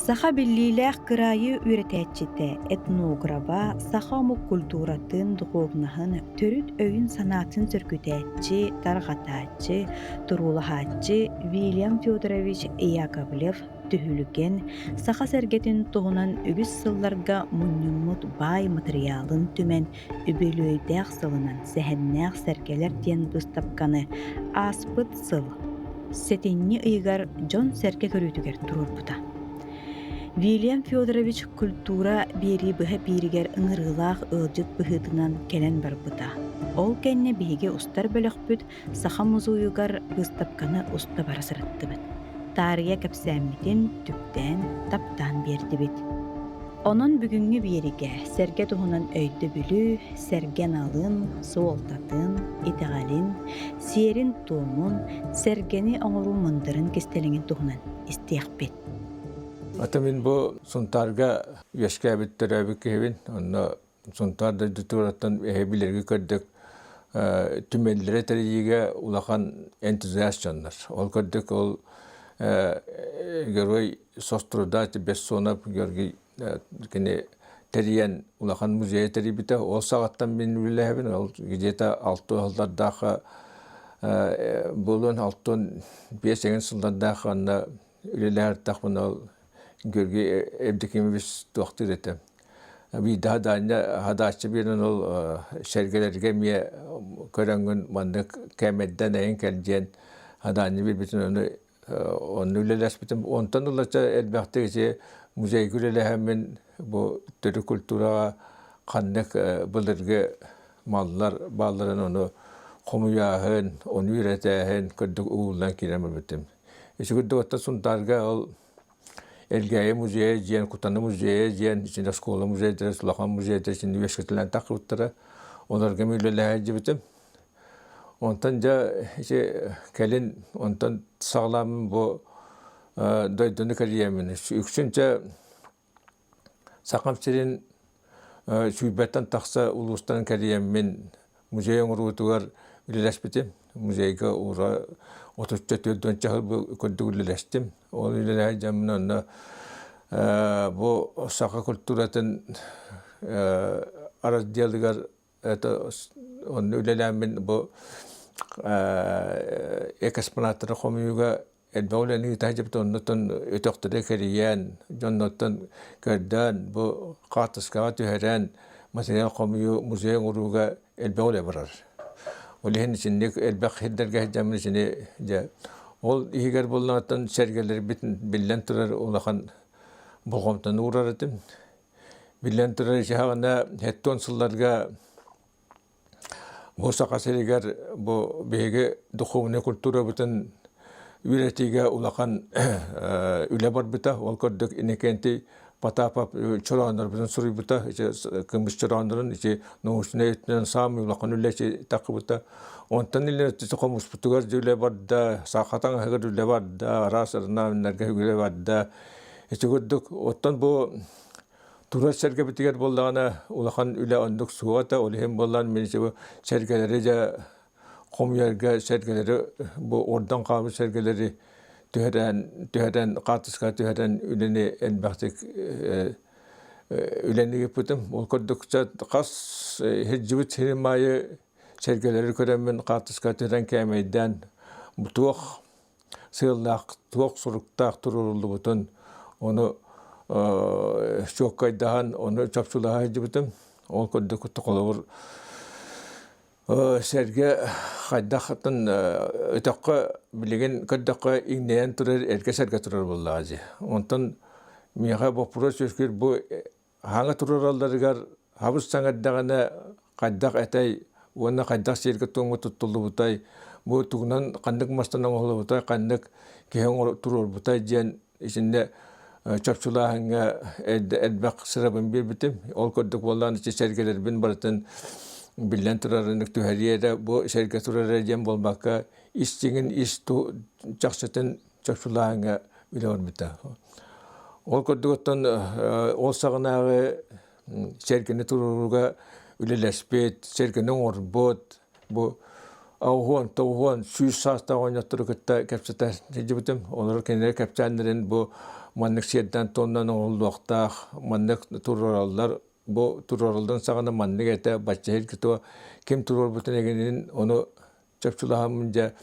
Саха биллиилээх кыраайы үөрэтээччитэ, этнограба, саха омук культуратын, духуобунаһын, төрүт өйүн-санаатын сөргүтээччи, тарҕатааччы, туруулаһааччы Вильям Федорович Яковлев түһүлгэн саха сэргэтин туһунан үгүс сылларга мунньуммут баай матырыйаалын түмэн үбүлүөйдээх сылынан Сэһэннээх сэргэлэр диэн быыстапканы ааспыт сыл сэтинньи ыйыгар дьон-сэргэ көрүүтүгэр туруорбута. Вильям Федорович культура биэрии быһа бииригэр ыҥырыылаах ыалдьыт быһыытынан кэлэн барбыта. Ол кэннэ биһиги устар бөлөхпүт Саха музейыгар быыстапканы уста бара сырыттыбыт. Таарыйа кэпсээммитин түптээн, таптаан биэрдибит. Онон бүгүҥҥү биэригэ сэргэ туһунан өйдөбүлү, сэргэ аналын, суолтатын, итэҕэлин, сиэрин-туомун, сэргэни оҥоруу мындырын кистэлэҥин туһунан истиэхпит. Ата мин бу Сунтаарга үөскээбит төрөөбүт киһибин. Онно Сунтаар дойдутуттан эһи билэргэ көрдөк түмэллэри тэрийиигэ улахан энтузиаст дьоннор. Ол көрдөк ол герой соструда Бессонов Георгий кини тэрийэн улахан музейы тэрийбитэ. Ол саҕаттан мин үлэлэһэбин. Ол где-то алты сыллардаах буолуон 65 эҥин сыллардаах онно үлэлэһэртэхпин ол Георгий Евдокимович туохтуур этэ. Биирдэ хадаанньа хадааччы биэрэн ол сэргэлэргэ эмиэ көрөҥҥүн маннык кээмэйдэн эйин кэл диэн хадаанньа биэрбитин ону онно үлэлэспитим. Онтон ылача элбэхтик ити музейга үлэлэһэммин бу төрүт культураҕа ханнык былыргы маллар баалларын ону хомуйааһын, ону үөрэтээһин курдук угуллан киирэн барбытым. Ити курдук оттон Сунтаарга ол Элгээйи музейа диэн, Кутаны музейа диэн, итиннэ оскуола музейдара, улахан музейдар итиннэ үөскэтилэн тахсыбыттара. Олорго мин үлэлэһэ сылдьыбытым. Онтон дьэ ити кэлин онтон саҕалааммын бу дойдуну кэрийэммин үксүн дьэ Сахам сирин сүүрбэттэн тахса улуустарын кэрийэммин музей оҥоруутугар үлэлэспитим. Музейга уура отучча төрдүөн сыл курдук үлэлэстим. Ол үлэлэһэ дьоммун онно бу саха культуратын разделыгар это онно үлэлээммин бу экспонаттары хомуйууга элбэх үлэни ыыта сылдьыбыт оннуттан өтөхтөрү кэрийэн дьоннортон көрдөөн бу хаартыскаҕа түһэрэн материал хомуйуу музей оҥорууга элбэх үлэ барар. Ол иһин итинник элбэх сирдэргэ сылдьаммын итини дьэ ол иһигэр буоллаҕыттан сэргэлэрбит биллэн турар улахан болҕомтону уурар этим. Биллэн турар ичэҕинэ 70 сылларга Бу Саха сиригэр бу биһиги духовнай культурабытын үөрэтиигэ улахан үлэ барбыта. Ол курдук Иннокентий Потапов чорооннорбутун суруйбута, ити кымыс чорооннорун ити научнай өттүнэн саамай улахан үлэ ити таххыбыта. Онтон илин өттү хомуспутугар үлэ барда, саха таҥаһыгар үлэ барда, араас орнаменнарга үлэ барда. Ити курдук оттон бу Турар сэргэбитигэр буоллаҕына улахан үлэ оннук суоҕа да, ол иһин буоллаан мин бу сэргэлэри дьэ хомуйарга сэргэлэри бу ордон хаалбыт сэргэлэри түһэрэн түһэрэн хаартыскаҕа түһэрэн үлэни элбэхтик үлэни ыыппытым. Ол курдук хас сылдьыбыт сирим аайы сэргэлэри көрөммүн хаартыскаҕа түһэрэн кээмэйдээн туох сыаллаах туох суруктаах туруоруллубутун ону чуоккайдаһан ону чопчулаһа сылдьыбытым. Ол курдук холобур сэргэ хайдахтан өтөххө билигин көрдөххө иҥнэйэн турар эргэ сэргэ турар буоллаҕа дии. Онтон миэхэ боппуруос үөскүүр бу Хаҥа туруоралларыгар хабыс саҥардаҕына хайдах этэй уонна хайдах сиэргэ-туомҥа туттуллубутай, бу тугунан ханнык мастан оҥоһуллубутай, ханнык киһи туруорбутай диэн итиннэ чопчулааһыҥҥа элбэх сырабын биэрбитим. Ол курдук буоллаан ити сэргэлэрбин барытын биллэн турарынык түһэриэ эрэ бу сэргэ турар эрэ диэн буолбакка истиҥин ис чахчытын чопчулааһыҥҥа үлэ барбыта. Ол курдук оттон ол саҕанааҕы сэргэни туруорууга үлэлэспит, сэргэни оҥорбут, бу ауһуон, тоҕуһуон, 100 саастаах оҕонньоттору кытта кэпсэтэ сылдьыбытым. Олор кинилэр кэпсээннэрин бу маннык сиэрдэн туомнан оҥоһуллуохтаах, маннык туруораллар, бу туруоралларын саҕана маннык этэ, бачча иһирги ким туруорбутун эгинин ону чопчулаһаммын дьэ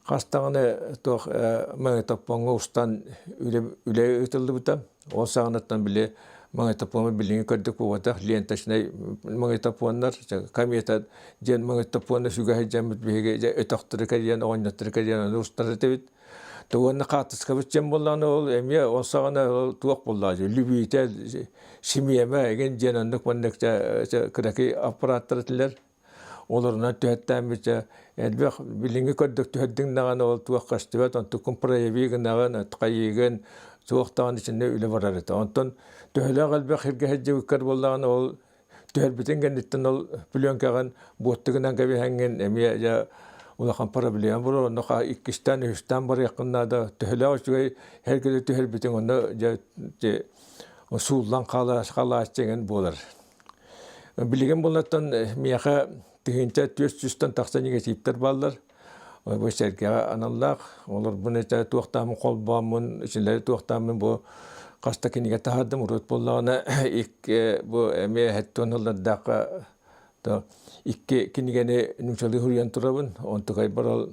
хас даҕаны туох магнитофоҥҥа устан үлэ, үлэ ыытыллыбыта. Ол саҕанаттан били магнитофону билиҥҥи көрдүк буолбатах ленточнай магнитофоннар комета диэн магнитофонна сүгэ сылдьаммыт биһиги дьэ өтөхтөрү кэрийэн оҕонньоттору кэрийэн ону устар этибит. Уонна хаартыскабыт дьэн буоллаҕына ол эмиэ ол саҕана ол туох буоллаҕа любитель симиэмэ игин диэн оннук маннык кыракый аппараттар этилэр. Олорунан түһэттээммитэ элбэх билиҥҥи көрдөк түһэрдиҥ даҕаны ол туох көстүбэт, онтуккун прояви гынаҕын, хайыыгын, суох даҕаны итиннэ үлэ барар этэ. Онтон төһөлөөх элбэх сиргэ сылдьыбыккар буоллаҕына ол түһэрбитин кэнниттэн ол пленкаҕын буоттугунан кэбиһэҥҥин эмиэ дьэ улахан проблема буолар. Онно иккистээн, үһүстээн барыаххын наада. Төһөлөөх үчүгэй эргили түһэрбитиҥ онно дьэ сууллан хаалааччы эҥин буолар. Билигин буллартан миэхэ 1400-тэн тахса негативтэр бааллар. Бу сэргэҕэ аналлаах. Олорбун этэ туохтааммын холбооммун, ичилэри туохтааммын бу хаста кинигэ таһаардым. Урут буоллаҕына икки бу эмиэ хэттон ыллардаахха то икки кинигэни нуучалыы суруйан турабын. Онтукайбар ол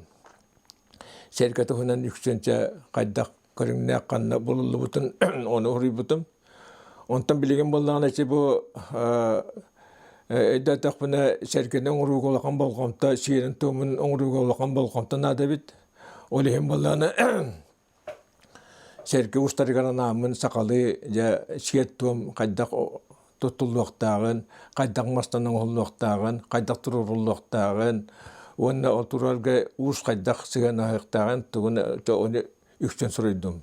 сэргэ туһунан үксүнчэ хайдах көрүҥнээх ханна булуллубутун ону уруйбутум. Онтон билигин буоллаҕына ити бу өйдөөтөхпүнэ сэргэни оҥорууга улахан болҕомто, сиэрин-туомун оҥорууга улахан болҕомто наада эбит. Ол иһин буоллаҕына сэргэ устарыгар анааммын сахалыы дьэ сиэр-туом хайдах туттуллуохтааҕын, хайдах мастан оҥоһуллуохтааҕын, хайдах туруоруллуохтааҕын уонна ол турарга уус хайдах сыһыаннаһыахтааҕын тугун ону үксүн суруйдум.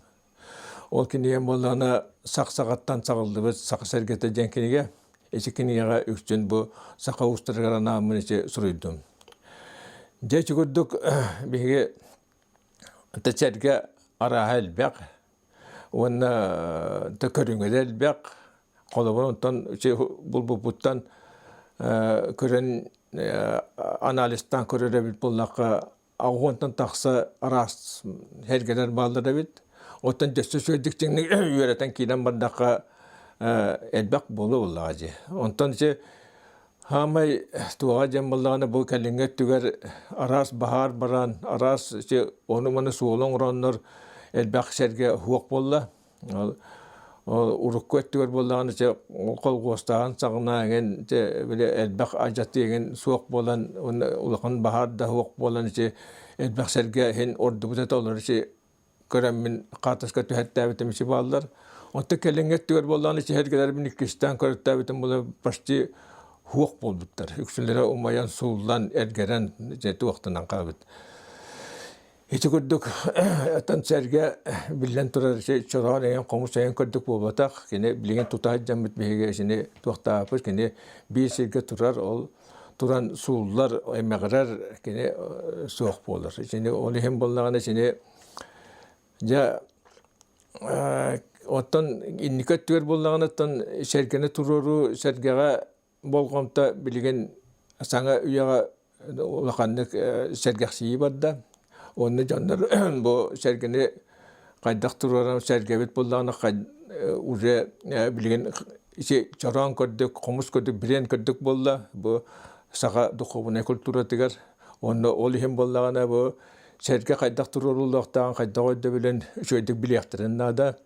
Ол кинигэм буоллаҕына сах саҕаттан саҕыллыбыт Саха сэргэтэ диэн кинигэ. Ити кинигэҕэ үксүн бу саха уустарыгар анааммын ити суруйдум. Дьэ ити курдук биһиги сэргэ арааһа элбэх уонна көрүҥэ да элбэх. Холобур, онтон булбуппуттан көрөн анализтаан көрөр эбит буоллахха 80-тан тахса араас сэргэлэр бааллар эбит. Оттон өссө үчүгэйдик дьиҥник үөрэтэн киирэн бардахха элбэх буолуо буоллаҕа дии. Онтон ити хаамай туоҕа диэн буоллаҕына бу кэлиҥҥи өттүгэр араас баһаар баран, араас ити ону-маны суолу оҥороннор элбэх сэргэ суох буолла. Ол урукку өттүгэр буоллаҕына дьэ колхуостааһын саҕана эҥин дьэ били элбэх алдьатыы эҥин суох буолан уонна улахан баһаар да суох буолан ити элбэх сэргэ иһин ордубут этэ олор ити көрөммүн хаартыска түһэртээбитим ити бааллар. Оттон кэлиҥҥи өттүгэр буоллаҕына ити сэргэлэрбин иккистээн көрөттөөбүтүм буолар почти суох буолбуттар. Үксүлэрэ умайан, сууллан, эргэрэн дьэ туохтанан хаалбыт. Ити курдук оттон сэргэ биллэн турар чороон эйэн хомус эйэн курдук буолбатах. Кини билигин тута сылдьаммыт биһиги итини туохтааппыт. Кини биир сиргэ турар, ол туран сууллар, эмэҕирэр, кини суох буолар. Итини ол иһин буоллаҕына итини дьэ оттон инники өттүгэр буоллаҕына оттон сэргэни туруоруу сэргэҕэ болҕомто билигин саҥа үйэҕэ улаханнык сэргэхсийии барда. Уонна дьоннор бу сэргэни хайдах туруоран сэргэбит буоллаҕына уже билигин ити чороон көрдүк, хомус көрдүк, бренд көрдүк буолла. Бу саха духовнай культуратыгар. Уонна ол иһин буоллаҕына бу сэргэ хайдах туруоруллуохтааҕын, хайдах өйдөбүлүн үчүгэйдик билиэхтэрин наада.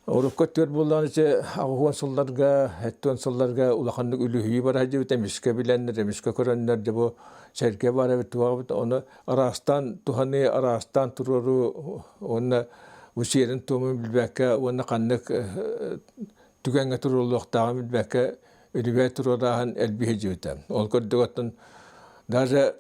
Урукку өттүгэр буоллаҕына ити 80 сылларга, 70 сылларга улаханнык үлүһүйүү бара сылдьыбыт, эмискэ билэннэр, эмискэ көрөннөр дьэ бу сэргэ баар эбит, туох эбит, ону араастаан туһаныы, араастаан туруоруу уонна бу сиэрин-туомун билбэккэ уонна ханнык түгэҥҥэ туруоруллуохтааҕын билбэккэ үлүбээй туруорааһын элбии сылдьыбыта. Ол курдук оттон даже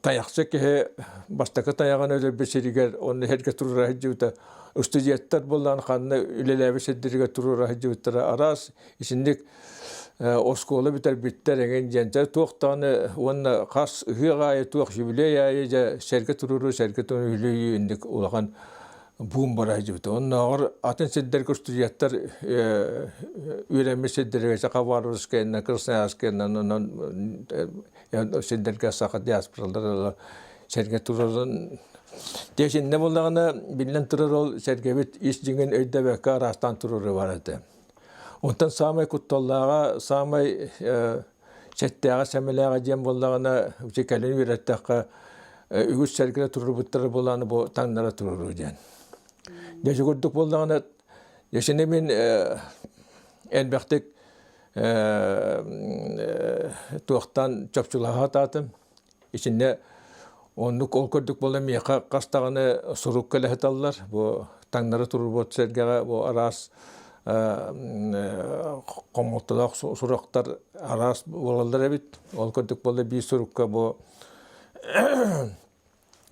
тайахчы киһи бастакы тайаҕын өлөрбүт сиригэр онно сиргэ туруора сылдьыбыта устудьуоттар буоллаан ханна үлэлээбит сирдэригэр туруора сылдьыбыттара араас итинник оскуола бүтэрбиттэр эҥин диэн дьэ туох даҕаны уонна хас ыһыах аайы туох юбилей аайы дьэ сэргэ туруоруу сэргэ туруоруу инник улахан буум бара сылдьыбыта. Оннооҕор атын сирдэргэ устудьуоттар үөрэммит сирдэригэр Хабаровскайынан, Красноярскайынан онон сирдэргэ саха диаспоралара сэргэ турарын. Дьэ буоллаҕына, биллэн турар ол сэргэбит ис дьиҥин өйдөбөккө араастаан туруору бар этэ. Онтон саамай кутталлааҕа, саамай сэттээҕэ-сэмэлээҕэ диэн буоллаҕына, ити кэлин үөрэттэххэ, үгүс сэргэлэр туруорбуттара буоллаҕына бу таҥнара туруоруу диэн. Дьэ ити курдук буоллаҕына, дьэ мин элбэхтик туохтан чопчулаһа сатаатым. Итиннэ оннук ол курдук буолан миэхэ хас даҕаны сурук кэлэ сыталлар. Бу таҥнары турбут сэргэҕэ бу араас хомолтолоох сурахтар араас буолаллар эбит. Ол курдук буолла биир сурукка бу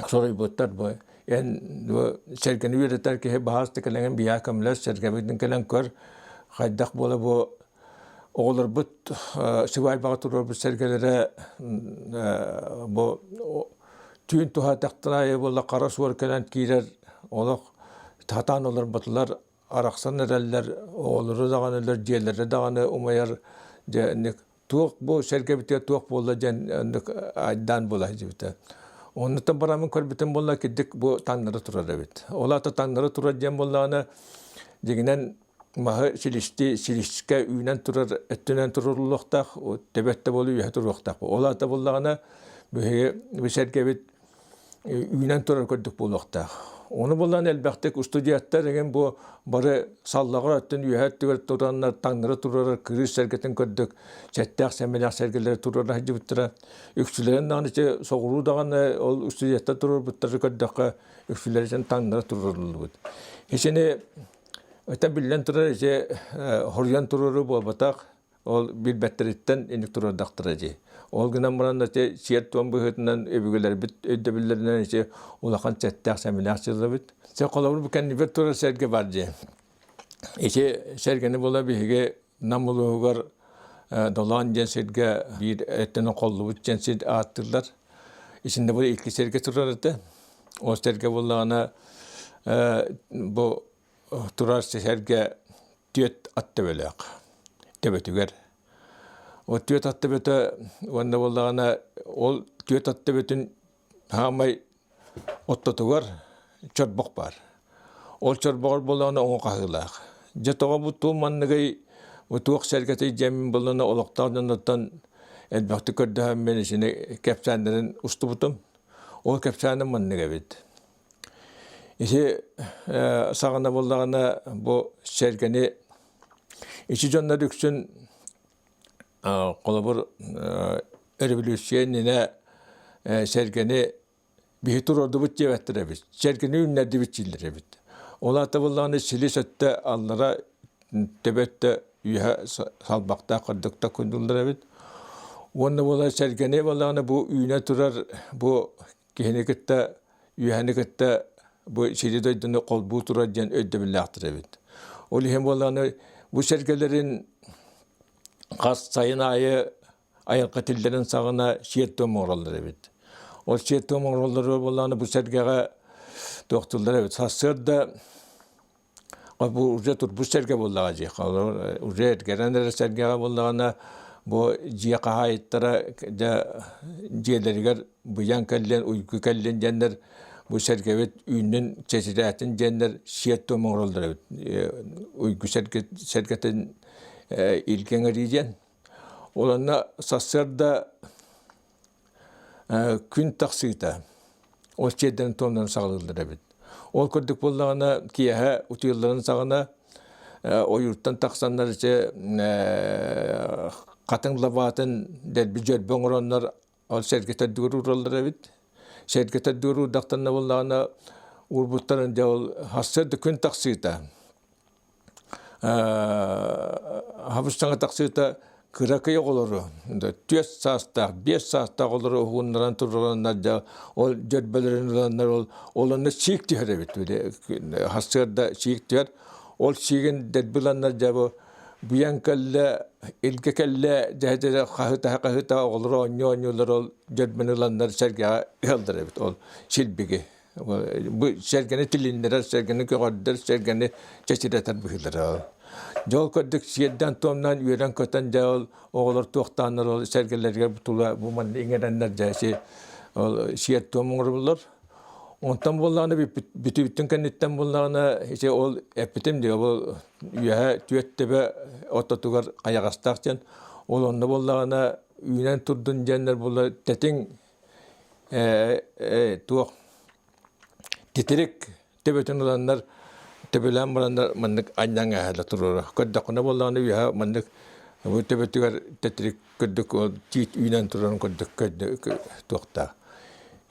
суруйбуттар бу эн бу сэргэни үөрэтэр киһи баһаас да кэлэҥин биһиэхэ көмөлөс сэргэбитин кэлэн көр хайдах буола бу Оҕолорбут сыбаайбаҕа туруорбут сэргэлэрэ бу түүн туһаатахтара аайы буолла хара суор кэлэн киирэр олох сатаан олорботулар арахсан эрэллэр оҕолору даҕаны өлөр дьиэлэрэ даҕаны умайар дьэ инник туох бу сэргэбитигэр туох буолла диэн оннук айдаан буола сылдьыбыта. Оннуттан бараммын көрбүтүм буолла кирдик бу таҥнары турар эбит. Ол аата таҥнары турар диэн буоллаҕына дьиҥинэн маһы силисти силискэ үүнэн турар өттүнэн туруллуохтаах, төбө өттө буолу үөһэ туруохтаах. Ол аата буллаҕына биһиги бу сэргэбит үүнэн турар курдук буолуохтаах. Ону булан элбэхтик устудьуоттар эҥин бу бары саллаҕар өттүн үөһэ өттүгэр тураннар таҥнары турар кырыыс сэргэтин көрдүк сэттээх сэмэлээх сэргэлэри туруора сылдьыбыттара. Үксүлэрин даҕаны ити соҕуруу даҕаны ол устудьуоттар туруорбуттары көрдөххө үксүлэрин таҥнары туруоруллубут. Итини Это биллэн турар ити хоруйан туруору буолбатах, ол билбэттэриттэн инник туруордахтара дии. Ол гынан баран ити сиэр-туом быһыытынан өбүгэлэрбит өйдөбүллэринэн ити улахан сэттээх-сэмэлээх сыллабыт. Сэ холобур бу кэннибэр турар сэргэ бар дии. Ити сэргэни була биһиги Нам улууһугар Долоон диэн сиргэ биир өттүнэн холлубут диэн сир ааттыыллар. Итиннэ бу икки сиргэ турар этэ. Ол сэргэ буоллаҕына бу турар сэргэ түөрт ат төбөлөөх төбөтүгэр. Ол түөрт ат төбөтө уонна буоллаҕына ол түөрт ат төбөтүн Хаамай оттотугар чорбох баар. Ол чорбоҕор буоллаҕына оҥо хаһыылаах. Дьэ тоҕо бу туом манныгый, бу туох сэргэтий диэммин буллана олохтоох дьоннортон элбэхтик көрдөһөммүн итини кэпсээннэрин устубутум. Ол кэпсээним маннык эбит. Ити саҕана буоллаҕына бу сэргэни ити дьоннор үксүн Холобур, өрөбүлүүссүйэ иннинэ сэргэни биһи туруордубут диэбэттэр эбит. Сэргэни үүннэрдибит дииллэр эбит. Ол аата буоллаҕына силис өттө аллара төбө өттө үөһэ салбахтаах курдук кундуллар эбит. Уонна буолар сэргэни буоллаҕына бу үүнэ турар бу киһини кытта үөһэни кытта бу сири дойдуну холбуу турар диэн өйдөбүллээхтэр эбит. Ол иһин буоллаҕына бу сэргэлэрин хас сайын аайы айылҕа тиллэрин саҕана сиэр-туом оҥороллор эбит. Ол сиэр-туом оҥороллоро буоллаҕына бу сэргэҕэ туохтууллар эбит. Сарсыарда бу уже турбут сэргэ буоллаҕа дии. Уже эргэрэн эрэр сэргэҕэ буоллаҕына бу дьиэ хаһаайыттара дьэ дьиэлэригэр быйаҥ кэллин, уйгу кэллин диэннэр бу сэргэбит үүннүн чэчирээтин диэннэр сиэр-туом оҥороллор эбит. Уйгу сэргэтин илгэҥэрии диэн. Ол онно сарсыарда күн тахсыыта ол сиэрдэрин туомнарын саҕалыыллар эбит. Ол курдук буоллаҕына киэһэ утуйалларын саҕана ойууртан тахсаннар ити хатыҥ лабаатын дэлби дьөрбө оҥороннор ол сэргэ төрдүгэр уураллар эбит. Сэргэ төрдүгэр уурдахтарына буоллаҕына уурбуттарын дьэ ол сарсыарда күн тахсыыта хабыс-саҥа тахсыыта кыракый оҕолору түөрт саастаах, биэс саастаах оҕолору уһугуннаран туруораннар дьэ ол дьөрбөлөрүн ыланнар ол ол онно сиик түһэр эбит сарсыарда сиик түһэр ол сиигин дэлби ыланнар дьэ бу буйан кэллэ илгэ кэллэ дьэ хаһыта хаһыта оҕолор оонньуу оонньуулар ол дьөрбөнү ыланнар сэргэҕэ ыаллар эбит ол силбиги Бу сэргэни тилиннэрэр, сэргэни көҕөрдөр, сэргэни чэчирэтэр быһыылара. Дьэ ол көрдүк сиэрдээн-туомнаан үөрэн-көтөн дьэ ол оҕолор туохтааннар ол сэргэлэригэр тула бу манна иҥэрэннэр дьэ си ол сиэр-туом оҥоруллар. Онтон буоллаҕына бүтүүттүн кэнниттэн буоллаҕына ити ол эппитим дии ол үөһэ түөрт төбө ортотугар хайаҕастаах диэн ол онно буоллаҕына үүнэн турдун диэннэр буолла тэтиҥ туох титирик төбөтүн ыланнар төбөлөөн бараннар маннык анньан ааһа туруора көрдөххүнэ буоллаҕына үөһэ маннык бу төбөтүгэр титирик курдук тиит үүнэн турарын курдук туохтаах.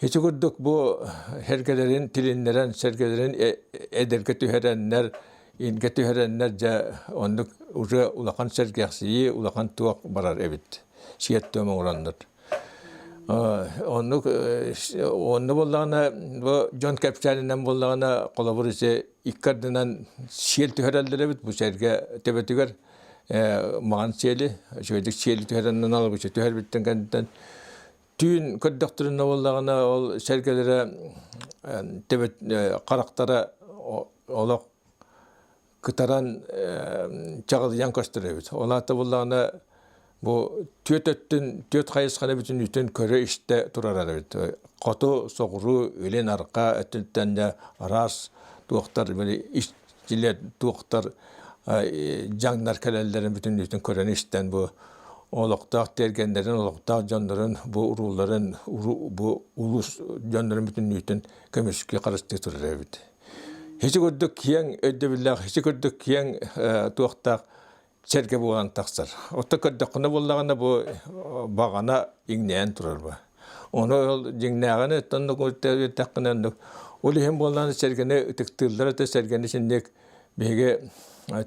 Ити курдук бу сэргэлэрин тилиннэрэн, сэргэлэрин эдэргэ түһэрэннэр, ингэ түһэрэннэр дьэ оннук уже улахан сэргэхсийии, улахан туох барар эбит. Сиэттиэм оҥороннор. Оннук онно буоллаҕына бу дьон кэпсээнинэн буоллаҕына холобур ити икки ардынан сиэл түһэрэллэр эбит бу сэргэ төбөтүгэр маҕан сиэли, үчүгэйдик сиэли түһэрэн алыбыччы түһэрбиттэн кэнниттэн түүн көрдөхтөрүнэ буоллаҕына ол сэргэлэрэ төбөт харахтара олох кытаран чаҕылыйан көстөр эбит. Ол аата буоллаҕына бу түөрт өттүн, түөрт хайысханы бүтүннүүтүн көрө-истэ турар эбит. Хоту, соҕуруу, илин, арҕаа өттүттэн да араас туохтар били иччилэр туохтар дьаҥнар кэлэллэрин бүтүннүүтүн көрөн-истэн бу олохтоох тиэргэннэрин, олохтоох дьоннорун, бу урууларын, бу улуус дьоннорун бүтүннүүтүн көмүскүү харыстыы турар эбит. Ити курдук киэҥ өйдөбүллээх, ити курдук киэҥ туохтаах сэргэ буолан тахсар. Оттон көрдөххүнэ буоллаҕына бу баҕана иҥнэйэн турар бу. Ону ол дьиҥнээҕини оттон эттэххинэ оннук. Ол иһин буоллаҕына сэргэни ытыктыыллар этэ, сэргэни синник биһиги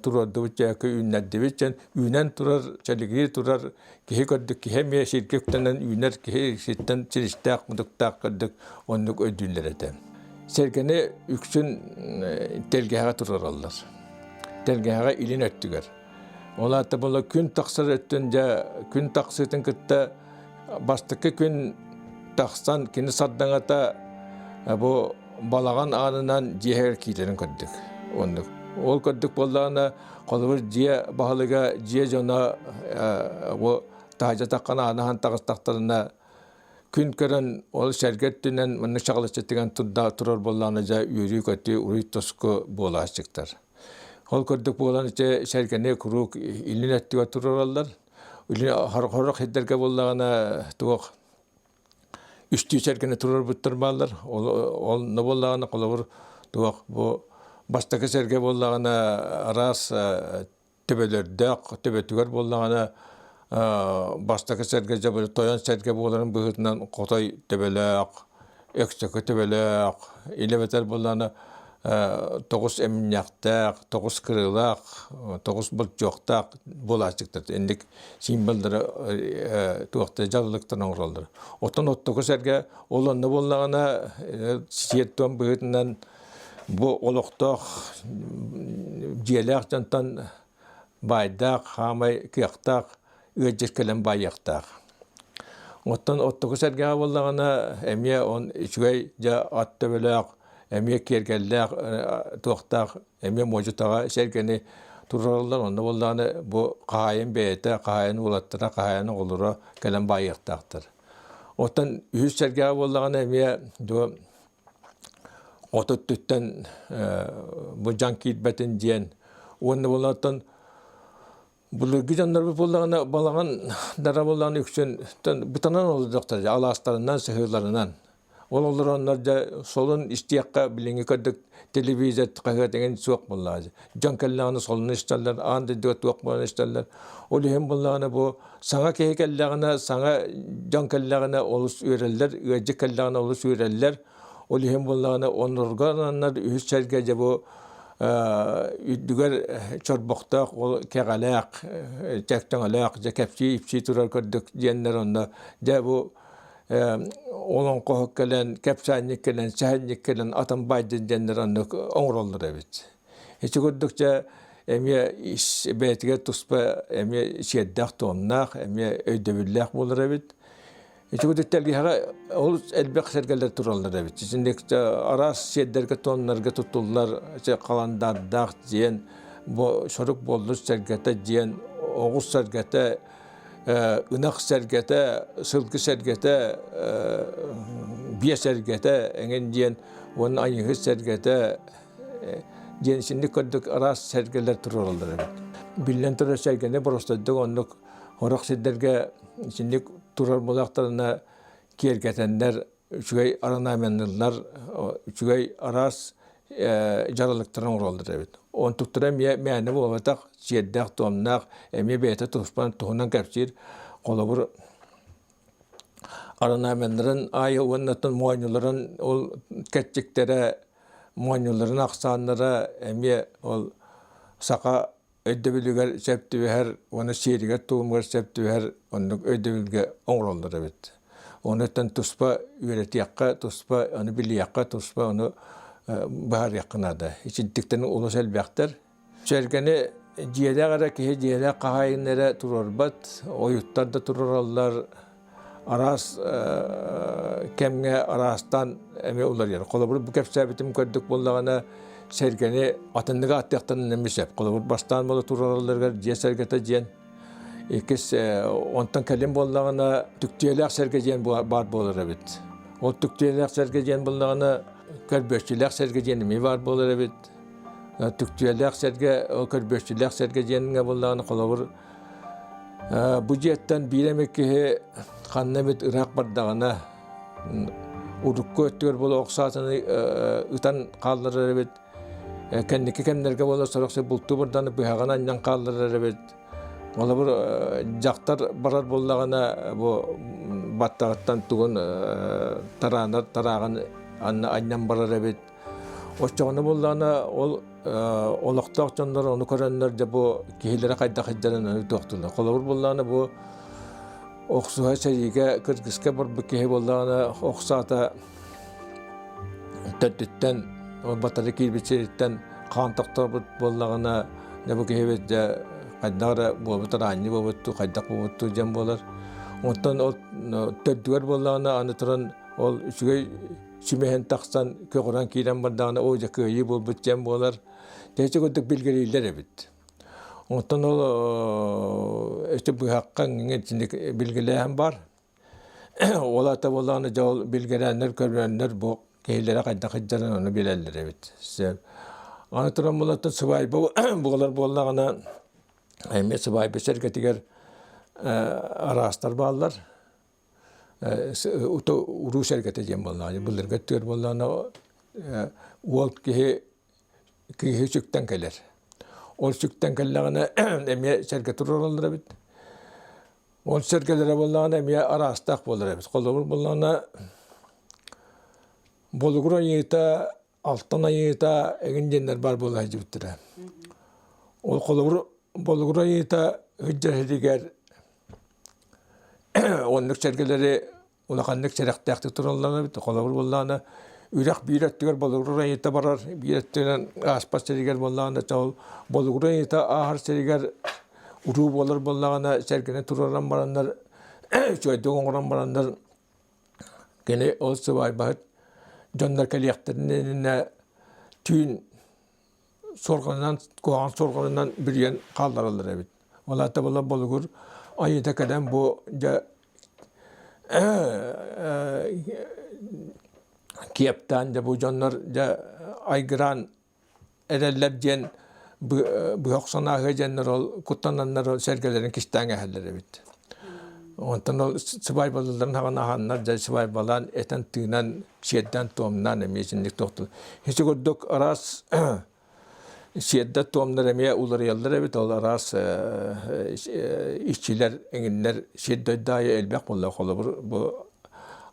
туруордубут дьээкэ үүннэрдибит дьэн үүнэн турар, чэлигии турар киһи көрдүк киһи эмиэ сиргэ үктэнэн үүнэр киһи сиртэн силистээх мутуктаах көрдүк оннук өйдүүллэр этэ. Сэргэни үксүн тэлгэһэҕэ турараллар. Тэлгэһэҕэ илин өттүгэр. Ол аата була күн тахсар өттүн дьэ күн тахсыытын кытта бастакы күн тахсан кини сардаҥата бу балаҕан аанынан дьиэһигэр киирэрин көрдүк. Оннук. Ол көрдүк буоллаҕына холобур дьиэ баһылыга дьиэ дьоно бу таһырдьа таххан аанаһан таҕыстахтарына күн көрөн ол сэргэ өттүнэн маннык чаҕылыччы тыган турда турар буоллаҕына дьэ үөрүү-көтүү уруй-тоску буолааччыктар. Ол курдук буолан ити сэргэни куруук илин өттүгэр туруораллар. Илин хорох сирдэргэ буоллаҕына туох үстүү сэргэни туруорбуттар бааллар. Ол ол буоллаҕына холобур туох бу бастакы сэргэ буоллаҕына араас төбөлөрдөөх төбөтүгэр буоллаҕына бастакы сэргэ дьэ тойон сэргэ буоларын быһыытынан хотой төбөлөөх өксөкө төбөлөөх илэ эбэтэр буоллаҕына тоҕус эминньэхтээх тоҕус кырыылаах тоҕус болчуохтаах буолааччыктар инник символлары туохта дьаллыктан оҥороллор оттон оттоку сэргэ ол онно буоллаҕына сиэр-туом быһыытынан Бу олохтоох дьиэлээх дьонтон баайдаах, хаамай кыахтаах ыалдьыт кэлэн баайыахтаах. Оттон оттоку сэргэҕэ буоллаҕына эмиэ он үчүгэй дьэ ат төбөлөөх, эмиэ киэргэллээх туохтаах, эмиэ муодьутаҕа сэргэни туруораллар. Онно буоллаҕына бу хаһаайын бэйэтэ, хаһаайын уолаттара, хаһаайын оҕолоро кэлэн баайыахтаахтар. Оттон үһүс сэргэҕэ буоллаҕына эмиэ от өттүттэн бу дьаҥ киирбэтин диэн уонна буоллаҕыттан былыргы дьоннорбут буоллаҕына балаҕан дара буоллаҕына үксүн бытанан олордохтор алаастарынан сыһыыларынан ол олороннор дьэ солун истиэххэ билиҥҥи көрдүк телевизор хаһыат эҥин суох буоллаҕа дьон кэллэҕинэ солуну истэллэр аан дойдуга туох буолан истэллэр ол иһин буоллаҕына бу Саҥа киһи кэллэҕинэ, саҥа дьон кэллэҕинэ олус үөрэллэр, ыалдьыт кэллэҕинэ олус үөрэллэр. Ол иһин буоллаҕына оннорго ананнар үһүс сэргэ дьэ бу үрдүгэр чорбохтоох ол кэҕэлээх, чэктөҥөлөөх дьэ кэпсии-ипсии турар көрдүк диэннэр онно дьэ бу олоҥхоһут кэлэн, кэпсээнньик кэлэн, сэһэнньик кэлэн атын баайдын диэннэр оннук оҥороллор эбит. Ити курдук дьэ эмиэ бэйэтигэр туспа эмиэ сиэрдээх-туомнаах, эмиэ өйдөбүллээх буолар эбит. Ити курдук тэлгэһэҕэ олус элбэх сэргэлэр тураллар эбит. Итинник араас сиэрдэргэ-туомнарга туттуллар халандаардаах диэн, бу сорук буоллус сэргэтэ диэн, оҕус сэргэтэ, ынах сэргэтэ, сылгы сэргэтэ, биэ сэргэтэ эҥин диэн. Уонна Айыыһыт сэргэтэ диэн итинник курдук араас сэргэлэр туруораллар эбит. Биллэн турар сэргэни боростойдук оннук сорох сирдэргэ итинник турар буоллахтарына киэргэтэннэр үчүгэй орнаменныллар, үчүгэй араас дьаралыктарын оҥороллор эбит. Онтуктара эмиэ мээнэ буолбатах, сиэрдээх-туомнаах, эмиэ бэйэтэ туспан туһунан кэпсиир. Холобур, орнаменнарын аайы уонна моонньуларын ол кэрчиктэрэ, моонньуларын ахсааннара эмиэ ол саха өйдөбүлүгэр сөп түбэһэр уонна сиэригэр-туомугар сөп түбэһэр оннук өйдөбүлгэ оҥороллор эбит. Онуттан туспа үөрэтиэххэ, туспа ону билиэххэ, туспа ону быһаарыахха наада. Итинтиктэн олус элбэхтэр. Сэргэни дьиэлээх эрэ киһи дьиэлээх хаһаайын эрэ туруорбат, ойуттар да туруораллар, араас кэмҥэ араастаан эмиэ уларыйар. Холобур, бу кэпсээбитим көрдүк буоллаҕына, сэргэни атыннык ааттыахтан эмиэ сөп. Холобур, бастаан буола тураралларыгар дьиэ сэргэтэ диэн, иккис онтон кэлин буоллаҕына түктүөлээх сэргэ диэн баар буолар эбит. Ол түктүөлээх сэргэ диэн буоллаҕына, көрбүөччүлээх сэргэ диэн эмиэ баар буолар эбит. Түктүөлээх сэргэ, ол көрбүөччүлээх сэргэ диэҥҥэ буоллаҕына, холобур, Бу дьиэттэн биир эмэ киһи ханна эмит ыраах бардаҕына, урукку өттүгэр буола ох саатаны ытан хаалларар эбит. Кэнники кэмнэргэ буола сорох сир бултуу бардаҕына быһаҕын анньан хаалларар эбит. Холобур, дьахтар барар буоллаҕына бу баттаҕыттан тугун тараанар тарааҕын анньан барар эбит. Оччоҕуна буоллаҕына ол олохтоох дьоннор ону көрөннөр дьэ бу киһилэрэ хайдах сылдьарын ону туохтулар. Холобур буоллаҕына бу охсуһа сэриигэ кыргыска барбыт киһи буоллаҕына ох саата төрдүттэн батары киирбит сириттэн хаан тохторбут буоллаҕына дьэ бу киһибит дьэ хайдах эрэ буолбут араанньы буолбут дуу хайдах буолбут дуу диэн буолар. Онтон ол төрдүгэр буоллаҕына аны туран ол үчүгэй сүмэһин тахсан көҕүрэн киирэн бардаҕына оо дьэ кыайыы буолбут диэн буолар. Дьэ курдук билгэлииллэр эбит. Онтон ол ити быһахха итинник билгэлээһин бар. Ол ата буоллаҕына дьэ ол билгэлээннэр көрөннөр бу киһилэрэ хайдах сылдьарын ону билэллэр эбит. Аны туран булаттан сыбаайба буолар буоллаҕына эмиэ сыбаайба сэргэтигэр араастар бааллар. Уруу сэргэтэ диэн буоллаҕа. Былыргы өттүгэр буоллаҕына уол киһи кыыһы сүктэн кэлэр. Ол сүктэн кэллэҕинэ эмиэ сэргэ туруораллар эбит. Ол сэргэлэрэ буоллаҕына эмиэ араастаах буолар эбит. Холобур буоллаҕына Болугур айыыта, Алтан айыыта эҥин диэннэр баар буола сылдьыбыттара. Ол холобур Болугур айыыта сылдьар сиригэр Оннук сэргэлэри улаханнык сэрэхтээхтик тураллар эбит. Холобур буоллаҕына, үрэх биир өттүгэр Болугур айыыта барар, биир өттүнэн ааспат сиригэр буоллаҕына, ол Болугур айыыта ааһар сиригэр уруу буолар буоллаҕына, сэргэни туруоран бараннар, үчүгэйдик оҥорон бараннар, кини ол сыбаайбаһыт дьоннор кэлиэхтэрин иннинэ түүн суорҕанынан куһаҕан суорҕанынан бүрүйэн хааллараллар эбит. Ол аата була болугур айыыта кэлэн бу дьэ киэптаан дьэ бу дьоннор дьэ айгыраан эрэллэр диэн быһа охсон ааһыа диэннэр ол куттананнар ол сэргэлэрин кистээн эһэллэр эбит. Онтон ол сыбаайбалыыларын хаҕан аһаннар дьэ сыбаайбалаан этэн-тыынан сиэрдээн-туомнаан эмиэ итинник туохтул. Ити курдук араас сиэрдэр-туомнар эмиэ уларыйаллар эбит. Ол араас иччилэр, эҥиннэр сир дойду аайы элбэх буолла. Холобур, бу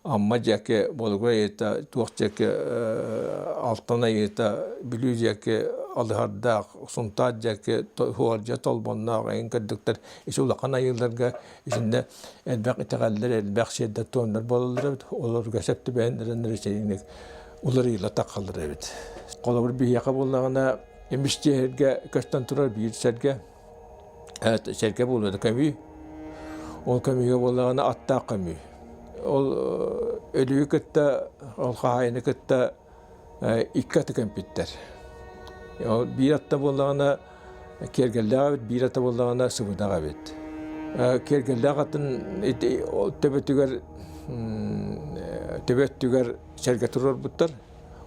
Амма диэки Болугур айыыта, туох диэки Алтан айыыта, Бүлүү диэки Алыһардаах, Сунтаар диэки Хуордьа Толбонноох эҥин көрдүктэр ити улахан айыыларга итиннэ элбэх итэҕэллэр, элбэх сиэрдэр-туомнар буолаллар эбит. Олорго сөп түбэһиннэрэннэр итинник уларыйыла таххаллар эбит. Холобур, биһиэхэ буоллаҕына, эмис дьиэһэргэ көстөн турар биир сэргэ, сэргэ буолуо да көмүү. Ол көмүүгэ буоллаҕына аттаах көмүү. Ол өлүүгү кытта, ол хаһаайыны кытта икки аты көмпүттэр. Ол биир атта буоллаҕына киэргэллээх эбит, биир ата буоллаҕына сыбыдах эбит. Киэргэллээх атын төбөтүгэр төбө өттүгэр сэргэ туруорбуттар.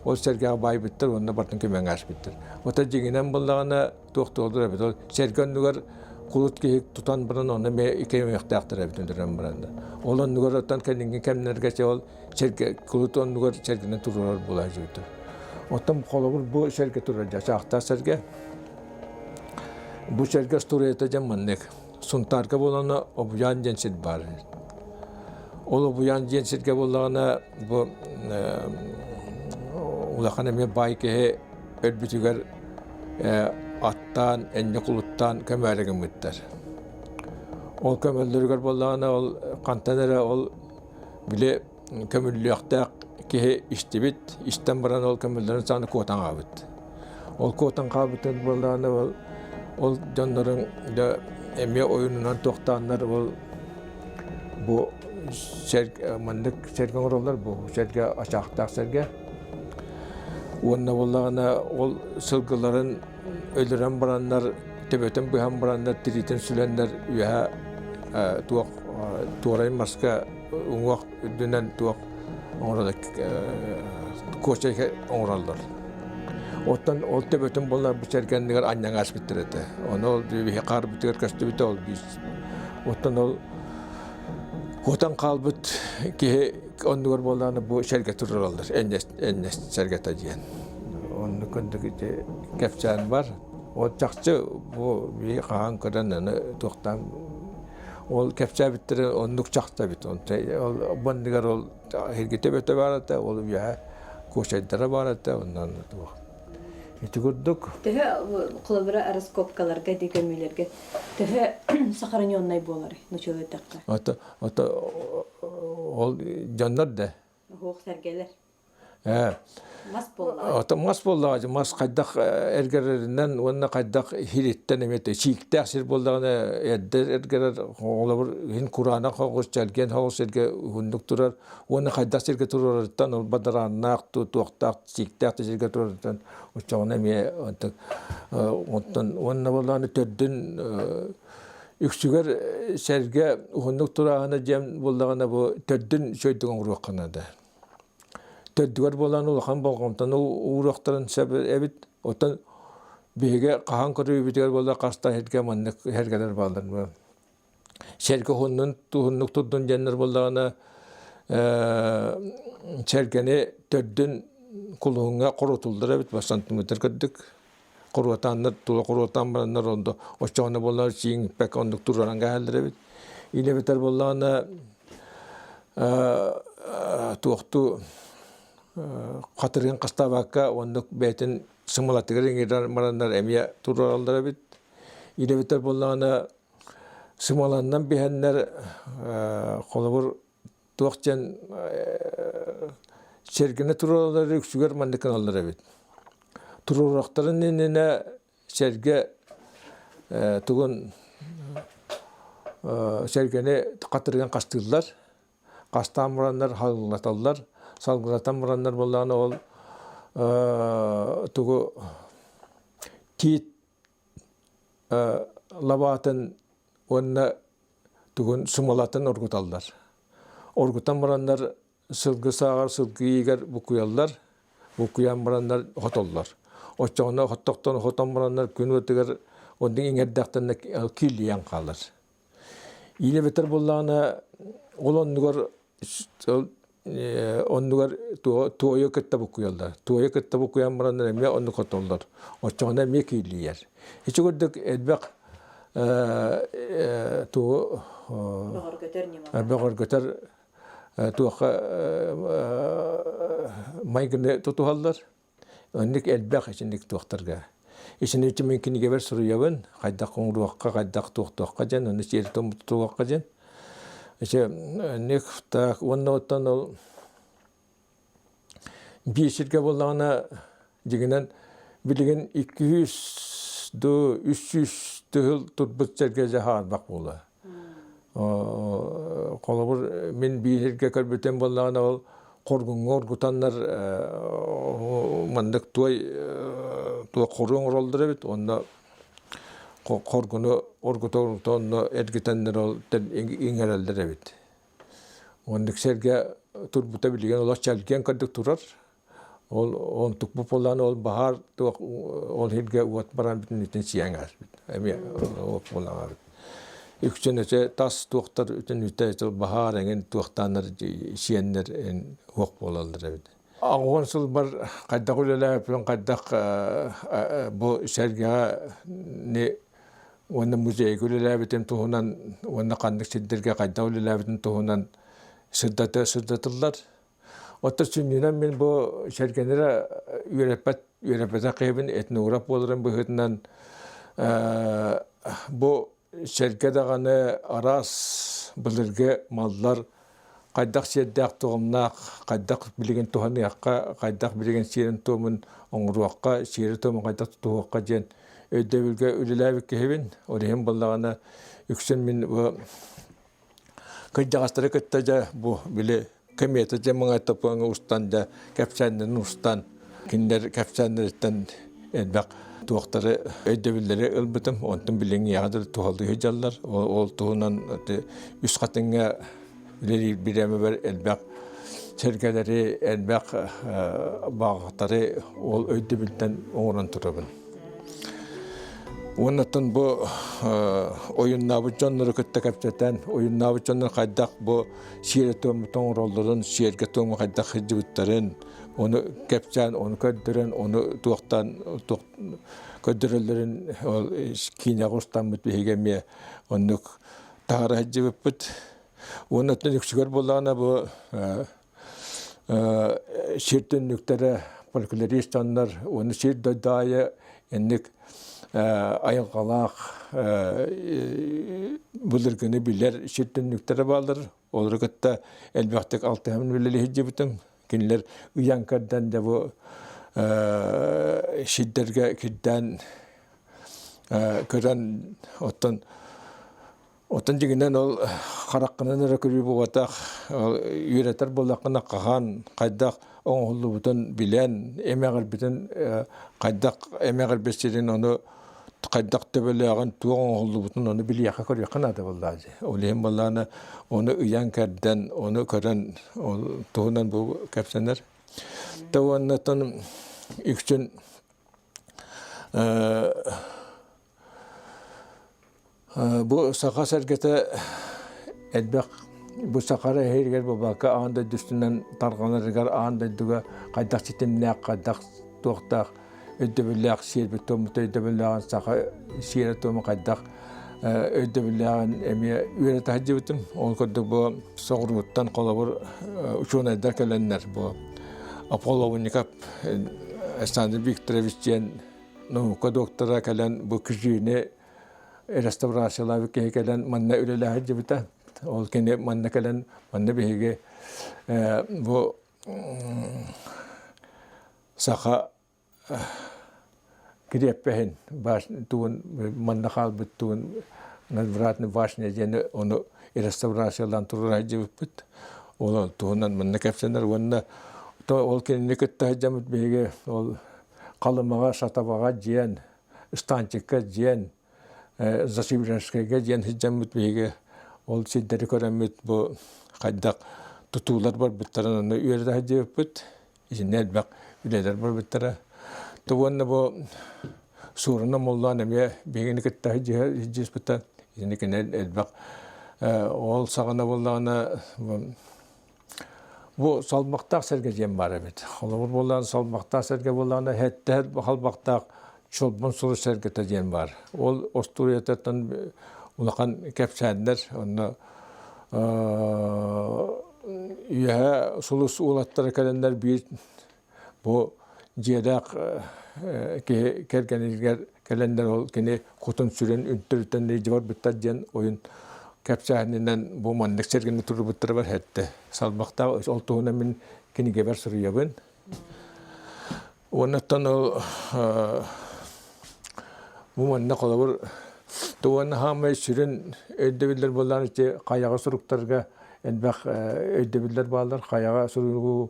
Ол сэргэҕэ баайбыттар уонна бартын көмөҥ ааспыттар. Ота дьиҥинэн буллаҕына туох туолар эбит. Ол сэргэ оннугар кулут киһи тутан баран онно эмиэ иккиэмиэхтээхтэр эбит өлөрөн баран. Ол оннугар оттон кэлиҥҥи кэмнэргэ чэ ол сэргэ кулут оннугар сэргэнэн турар буолааччыбыт. Оттон холобур бу сэргэ турар дьачаахтаах сэргэ. Бу сэргэ остуоруйата дьэн маннык. Сунтаарга буолана Обуйаан диэн сир баар. Ол Обуйаан диэн сиргэ буоллаҕына бу улахан эмиэ баай киһи өлбүтүгэр аттаан, энньэ кулуттаан көмөөрү гыммыттар. Ол көмөллөрүгэр буоллаҕына ол хантан эрэ ол били көмүллүөхтээх киһи истибит, истэн баран ол көмүллэрин саҕана куотан хаалбыт. Ол куотан хаалбытын буоллаҕына ол ол дьоннорун да эмиэ ойуунунан туохтааннар ол бу сэргэ маннык сэргэ оҥороллор бу сэргэ ачаахтаах сэргэ. Уонна буоллаҕына ол сылгыларын өлөрөн бараннар төбөтүн быһан бараннар тириитин сүлэннэр үөһэ туох туорай маска уҥуох үрдүнэн туох оҥороллор куочай оҥороллор. Оттон ол төбөтүн буолар бу сэргэннигэр анньаҥ ааспыттар этэ. Ону ол биһи хаарбытыгар көстүбүтэ ол биир. Оттон ол куотан хаалбыт киһи оннугар буоллаҕына бу сэргэ турараллар энньэс энньэс сэргэтэ диэн. Оннук курдук ити кэпсээн бар. Ол чахчы бу биһи хаһан көрөн аны туохтаан ол кэпсээбиттэрэ оннук чахчы эбит. Ол банныгар ол эргитэ бөтө баар этэ, ол үөһэ куочайдара баар этэ, оннан туох. Ити курдук. Төһө холобура раскопкаларга ди көмүүлэргэ төһө сохраненный буолар нучулу эттэххэ? Ото ото ол дьоннор да Оһуох сэргэлэр. Ээ. Мас буоллаҕа. Ото мас буоллаҕа мас хайдах эргэрэринэн уонна хайдах иһириттэн эмиэ сииктээх сир буоллаҕына эрдэ эргэрэр холобур иһин кураанах соҕус чэлгиэн соҕус сиргэ уһуннук турар уонна хайдах сиргэ турарыттан ол бадарааннаах туохтаах сииктээх да сиргэ турарыттан оччоҕуна эмиэ онтон уонна буоллаҕына төрдүн үксүгэр сэргэ уһуннук турааһына диэн буоллаҕына бу төрдүн үчүгэйдик оҥоруохха наада. Төрдүгэр буолан улахан болҕомтону ууруохтарын сөп эбит. Оттон биһиги хаһан көрүүбүтүгэр буолла хаста сиргэ маннык сэргэлэр бааллар. Сэргэ уһуннун туһуннук турдун диэннэр буоллаҕына сэргэни төрдүн кулуһуҥҥа хорутуллар эбит сантиметр кырдык хоруотааннар тула хоруотаан бараннар ондо оччоҕуна буоллар чииҥпэк оннук тураран кээһэллэр эбит или эбэтэр буоллаҕына туохтуу хатырыгын хастаабакка оннук бэйэтин сымалатыгар иҥирэр бараннар эмиэ турараллар эбит или эбэтэр буоллаҕына сымаланнан биһэннэр холобур туох диэн сэргэни туруораллар үксүгэр маннык гыналлар эбит. Туруорахтарын иннинэ сэргэ тугун сэргэни хатырыгын хастыыллар. Хастаан бараннар салгылаталлар. Салгылатан бараннар буоллаҕына ол тугу тиит лабаатын уонна тугун сымалатын оргуталлар. Оргутан бараннар сылгы сааҕар сылгы иигэр буккуйаллар, буккуйан бараннар хотоллор. Оччоҕуна хоттохтон хотон бараннар күн уотугар оннук иҥэрдэхтэринэ кииллийэн хаалар. Иилэ бэтэр буоллаҕына ол оннугар оннугар туойу кытта буккуйаллар. Туойу кытта буккуйан бараннар эмиэ оннук хотоллор. Оччоҕуна эмиэ кииллийэр. Ити курдук элбэх тугу бөҕөргөтөр ньымалар. Бөҕөргөтөр туохха майгыны тутуһаллар. Оннук элбэх итинник туохтарга. Итини мин кинигэбэр суруйабын, хайдах оҥоруохха, хайдах туохтуохха диэн, ону сиэри тутуохха диэн. Ити оннук так уонна оттон ол биир сиргэ буоллаҕына дьиҥинэн билигин 200 ду 300 тыһыл турбут сиргэ дьэ хаарбах буолла. Холобур мин биир сиргэ көрбүтүм буоллаҕына ол хоргуҥҥа оргутаннар маннык туой туох хоруо оҥороллор эбит уонна хоргуну оргута оргута онно эргитэннэр ол иҥэрэллэр эбит. Оннук сэргэ турбута билигин олох чэлгиэн курдук турар. Ол онтукпут буоллаҕына ол баһаар туох ол иһиргэ уот баран бүтүннүүтүн сиэн ааспыт. Эмиэ уот буолан Үксүн өтө тас туохтар бүтүннүүтэ баһаар эҥин туохтааннар сиэннэр уох буолаллар эбит. Аҕыс сылбар хайдах үлэлээбиппин хайдах бу сэргэҕэ уонна музейга үлэлээбитим туһунан уонна ханнык сирдэргэ хайдах үлэлээбитим туһунан сырдата сырдатыллар. Оттон сүнньүнэн мин бу сэргэнэрэ үөрэппэт үөрэппэтэх киһибин этнограф буоларым быһыытынан бу сэргэ даҕаны араас былыргы маллар хайдах сиэрдээх-туомнаах, хайдах билигин туһаныахха, хайдах билигин сиэрин-туомун оҥоруохха, сиэри-туому хайдах тутуһуохха диэн өйдөбүлгэ үлэлээбит киһибин. Ол иһин буоллаҕына үксүн мин бу кырдьаҕастары кытта дьэ бу били комета дьэ муҥай устан дьэ кэпсээннэрин устан кинилэр кэпсээннэриттэн элбэх туохтары өйдөбүллэри ылбытым онтон билиҥҥиэҕэ дылы туһалыы сылдьаллар ол туһунан үс хатыҥҥа үлэлиир бириэмэбэр элбэх сэргэлэри элбэх баҕатары ол өйдөбүлтэн оҥорон турабын Уоннаттан бу ойуннаабыт дьоннору кытта кэпсэтэн, ойуннаабыт дьоннор хайдах бу сиэрэ-туому тоҥороллорун, сиэргэ-туому хайдах сылдьыбыттарын, ону кэпсээн, ону көрдөрөн, ону туохтан көрдөрөллөрүн ол киинэҕэ устаммыт биһиги эмиэ оннук таһара сылдьыбыппыт. Уонна оттон үксүгэр буоллаҕына бу сир түннүктэрэ фольклорист дьоннор уонна сир дойду аайы инник айылҕалаах былыргыны билэр сир түннүктэрэ бааллар. Олору кытта элбэхтик алтыһан үлэлии сылдьыбытым. Кинилэр ыйан көрдөн дьэ бу сирдэргэ кирдээн көрөн оттон Оттон дьиҥинэн ол хараххынан эрэ көрүү буолбатах, үөрэтэр буоллаххына хаһан, хайдах оҥоһуллубутун билэн, эмэҕирбитин хайдах эмэҕирбит сирин ону хайдах төбөлөөҕүн, туох оҥоһуллубутун ону билиэххэ көрүөххэ наада буоллаҕа дии. Ол иһин буоллаҕына ону ыйан кэрдэн, ону көрөн ол туһунан бу кэпсэнэр. Тэ уоннаттан үксүн Бу саха сэргэтэ элбэх бу саха эһииригэр буолбакка аан дойду үстүнэн тарҕанарыгар аан дойдуга хайдах ситимнээх, хайдах туохтаах өйдөбүллээх сиэрбит туоммут өйдөбүллээҕин саха сиэрэ-туома хайдах өйдөбүллээҕин эмиэ үөрэтэ сылдьыбытым. Ол курдук бу соҕурууттан холобур учуонайдар кэлэннэр бу Аполлоников Александр Викторович диэн наука доктора кэлэн бу күзүүнү реставрациялаабыт киһи кэлэн манна үлэлэһэ сылдьыбыта. Ол кини манна кэлэн манна биһиги бу саха кириэппэһин тугун манна хаалбыт тугун надвратный башня диэни ону реставрациялаан туруора сылдьыбыппыт. Ол туһунан манна кэпсэнэр уонна ол кинини кытта сылдьаммыт биһиги ол Халымаҕа, Сатабаҕа диэн Станчикка диэн, Засибирскайга диэн сылдьаммыт биһиги ол сирдэри көрөммүт бу хайдах тутуулар барбыттарын онно үөрэтэ сылдьыбыппыт. Итиннэ элбэх үлэлэр барбыттара. То уонна бу Суоруна Моллоон эмиэ биһигини кытта сылдьыспыта. Итини кини элбэх ол саҕана буоллаҕына Бу салбахтаах сэргэ диэн баар эбит. Холобур буоллаҕына салбахтаах сэргэ буоллаҕына һэттэһэр халбахтаах чолбон суру сэргэтэ диэн баар. Ол остуоруйатыттан улахан кэпсээннэр онно үөһэ сулус уолаттара кэлэннэр биир Бу дьиэлээх киһи кэргэнигэр кэлэннэр ол кини кутун-сүрүн үнтүрүтэн илдьэ барбыттар диэн ойун кэпсээһининэн бу маннык сэргэни туруорбуттара эттэ. Салбахтаах ол туһунан мин кинигэбэр суруйабын. Уоннаттан ол бу манна холобур уонна хаамай сүрүн өйдөбүллэр буоллаан ити хайаҕа суруктарга элбэх өйдөбүллэр бааллар. Хайаҕа суруйуу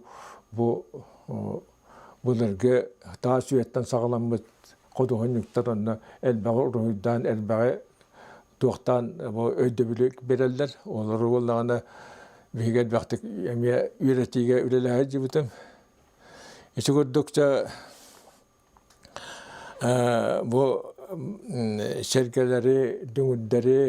бу былыргы таас үйэттэн саҕаламмыт ходуһунньуктар онно элбэҕи уруһуйдаан, элбэҕи туохтаан бу өйдөбүлү биэрэллэр. Олору буоллаҕына биһиги элбэхтик эмиэ үөрэтиигэ үлэлэһэ сылдьыбытым. Ити курдук дьэ бу сэргэлэри, дүҥүрдэри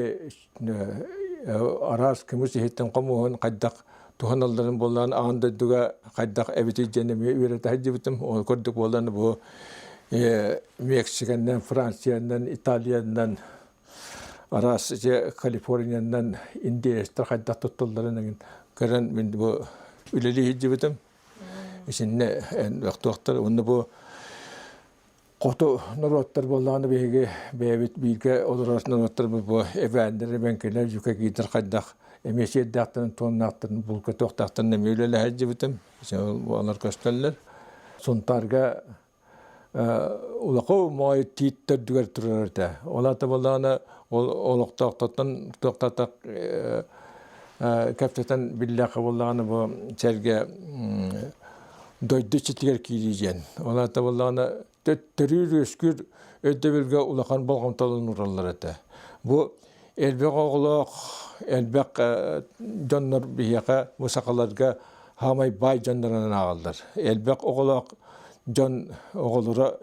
араас көмүс иһиттэн хомуһун хайдах туһаналларын буоллаан аан дойдуга хайдах эбитий диэн эмиэ үөрэтэ сылдьыбытым. Ол курдук буолан бу Мексиканнан, Франциянан, Италиянан, араас ити Калифорниянан индеецтэр хайдах тутталларын эҥин көрөн мин бу үлэлии сылдьыбытым. Итиннэ туохтар уонна бу хоту норуоттар буоллаҕына биһиги бэйэбит бииргэ олорор норуоттарбыт бу эбээннэр, эбэҥкилэр, юкагирдар хайдах эмиэ сиэрдээхтэрин, туоннаахтарын, булка туохтаахтарын эмиэ үлэлэһэ сылдьыбытым. Олор көстөллөр. Сунтаарга улахан моой тиит төрдүгэр турар этэ. Ол аата буоллаҕына ол олохтоохтортон туохтаатах кэпсэтэн биллэххэ буоллаҕына бу сэргэ дойду иччитигэр киирии диэн. Ол аата буоллаҕына төрүүр-үөскүүр өйдөбүлгэ улахан болҕомтолон ураллар этэ. Бу элбэх оҕолоох, элбэх дьоннор биһиэхэ, бу сахаларга хаамай баай дьоннорунан ааҕаллар. Элбэх оҕолоох дьон оҕолоро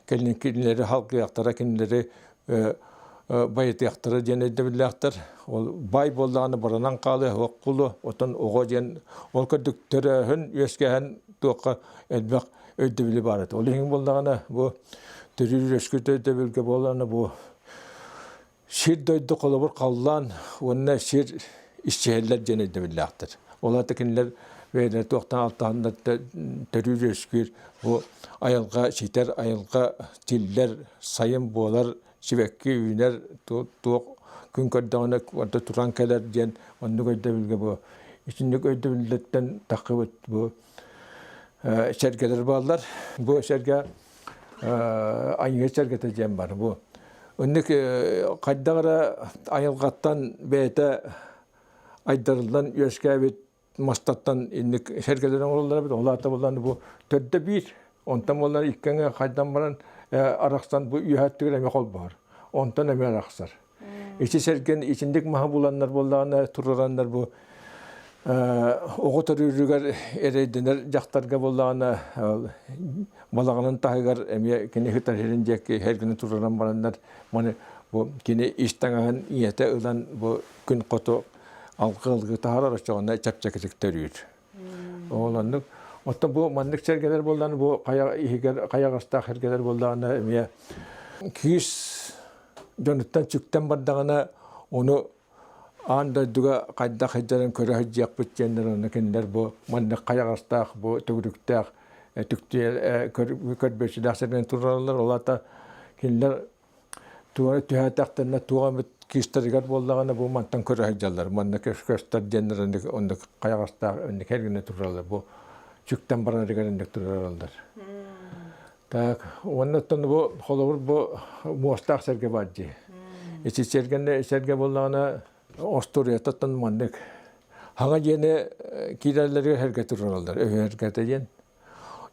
кэлин кинилэри халгыахтара, кинилэри байытыахтара диэн өйдөбүллээхтэр. Ол баай буоллаҕына баранан хаалыа, суох буолуо. Оттон оҕо диэн ол курдук төрөөһүн, үөскээһин туохха элбэх өйдөбүлү баар этэ. Ол иһин буоллаҕына бу төрүүр үөскүүр өйдөбүлгэ буоллаҕына бу сир дойду холобур халлаан уонна сир исчиһэллэр диэн өйдөбүллээхтэр. Ол аата кинилэр бэйэлэрэ туохтан алтаһаннар төрүүр үөскүүр бу айылҕа ситэр, айылҕа тиллэр, сайын буолар, сибэкки үүнэр, туох күн көрдөҕүнэ ордо туран кэлэр диэн оннук өйдөбүлгэ бу итинник өйдөбүллэртэн таххыбыт бу сэргэлэр бааллар. Бу сэргэ айыы сэргэтэ диэн бар. Бу оннук хайдах эрэ айылҕаттан бэйэтэ айдарыллан үөскээбит мастартан инник сэргэлэр оҥороллор эбит. Ол аата буоллаан бу төрдө биир. Онтон буоллар иккиҥэ хайдан баран арахсан бу үөһэттигэр эмиэ холбоһор. Онтон эмиэ арахсар. Ити сэргэн итинник маһы буланнар буоллаҕына туруораннар бу оҕо төрүүрүгэр эрэйдэнэр дьахтарга буоллаҕына балаҕанын таһыгар эмиэ кини сытар сирин диэки эргинэ тураран бараннар маны бу кини ис таҥаһын ийэтэ ылан бу күн хоту алгы-алгы таһаарар оччоҕуна чэпчэкитик төрүүр. Ол оннук. Оттон бу маннык сэргэлэр буоллаҕына бу хайа иһигэр хайаҕастаах сэргэлэр буоллаҕына эмиэ кыыс дьонуттан сүктэн бардаҕына ону аан дойдуга хайдах сылдьарын көрө сылдьыахпыт диэннэр онно кинилэр бу маннык хайаҕастаах бу төгүрүктээх түктүө көрбүөччүлээх сиринэн тураллар. Ол аата кинилэр туора түһээтэхтэринэ туох эмит кыыстарыгар буоллаҕына бу мантан көрө сылдьаллар. Манна көстөр диэннэр оннук оннук хайаҕастаах оннук эргинэ тураллар. Бу сүктэн барарыгар оннук турараллар. Так, уонна оттон бу холобур бу муостаах сэргэ баар дии. Ити сэргэни сэргэ буоллаҕына остуоруйаттан маннык хаҥа дьиэни киирэллэригэр сэргэ турараллар. Өһүөргэтэ диэн.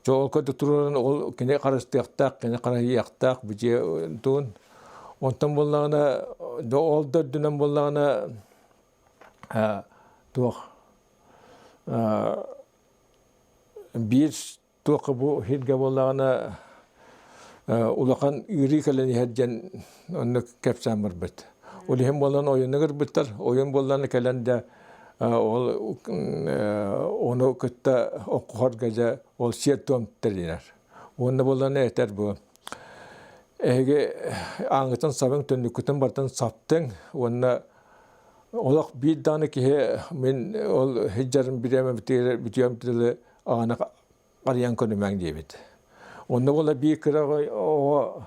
Дьэ ол курдук турарын ол кини харыстыахтаах, кини харайыахтаах бу дьиэ туун. Онтон буоллаҕына ол да үрдүнэн буоллаҕына туох биир туохха бу иһиргэ буоллаҕына улахан ыарыы кэлэн иһэр диэн оннук кэпсээн барбыт. Ол иһин буолан ойуну ырбыттар, ойун буоллаҕына кэлэн да ол ону кытта оккуһарга дьэ ол сиэр-туом тэринэр. Уонна буоллаҕына этэр бу эһиги ааҥҥытын сабыҥ, түннүккүтүн барытын саптыҥ уонна олох биир даҕаны киһи мин ол сылдьарым бириэмэ бүтүөм дылы аҕаны арыйан көрүмэҥ диэбит. Онно буола биир кыра оҕо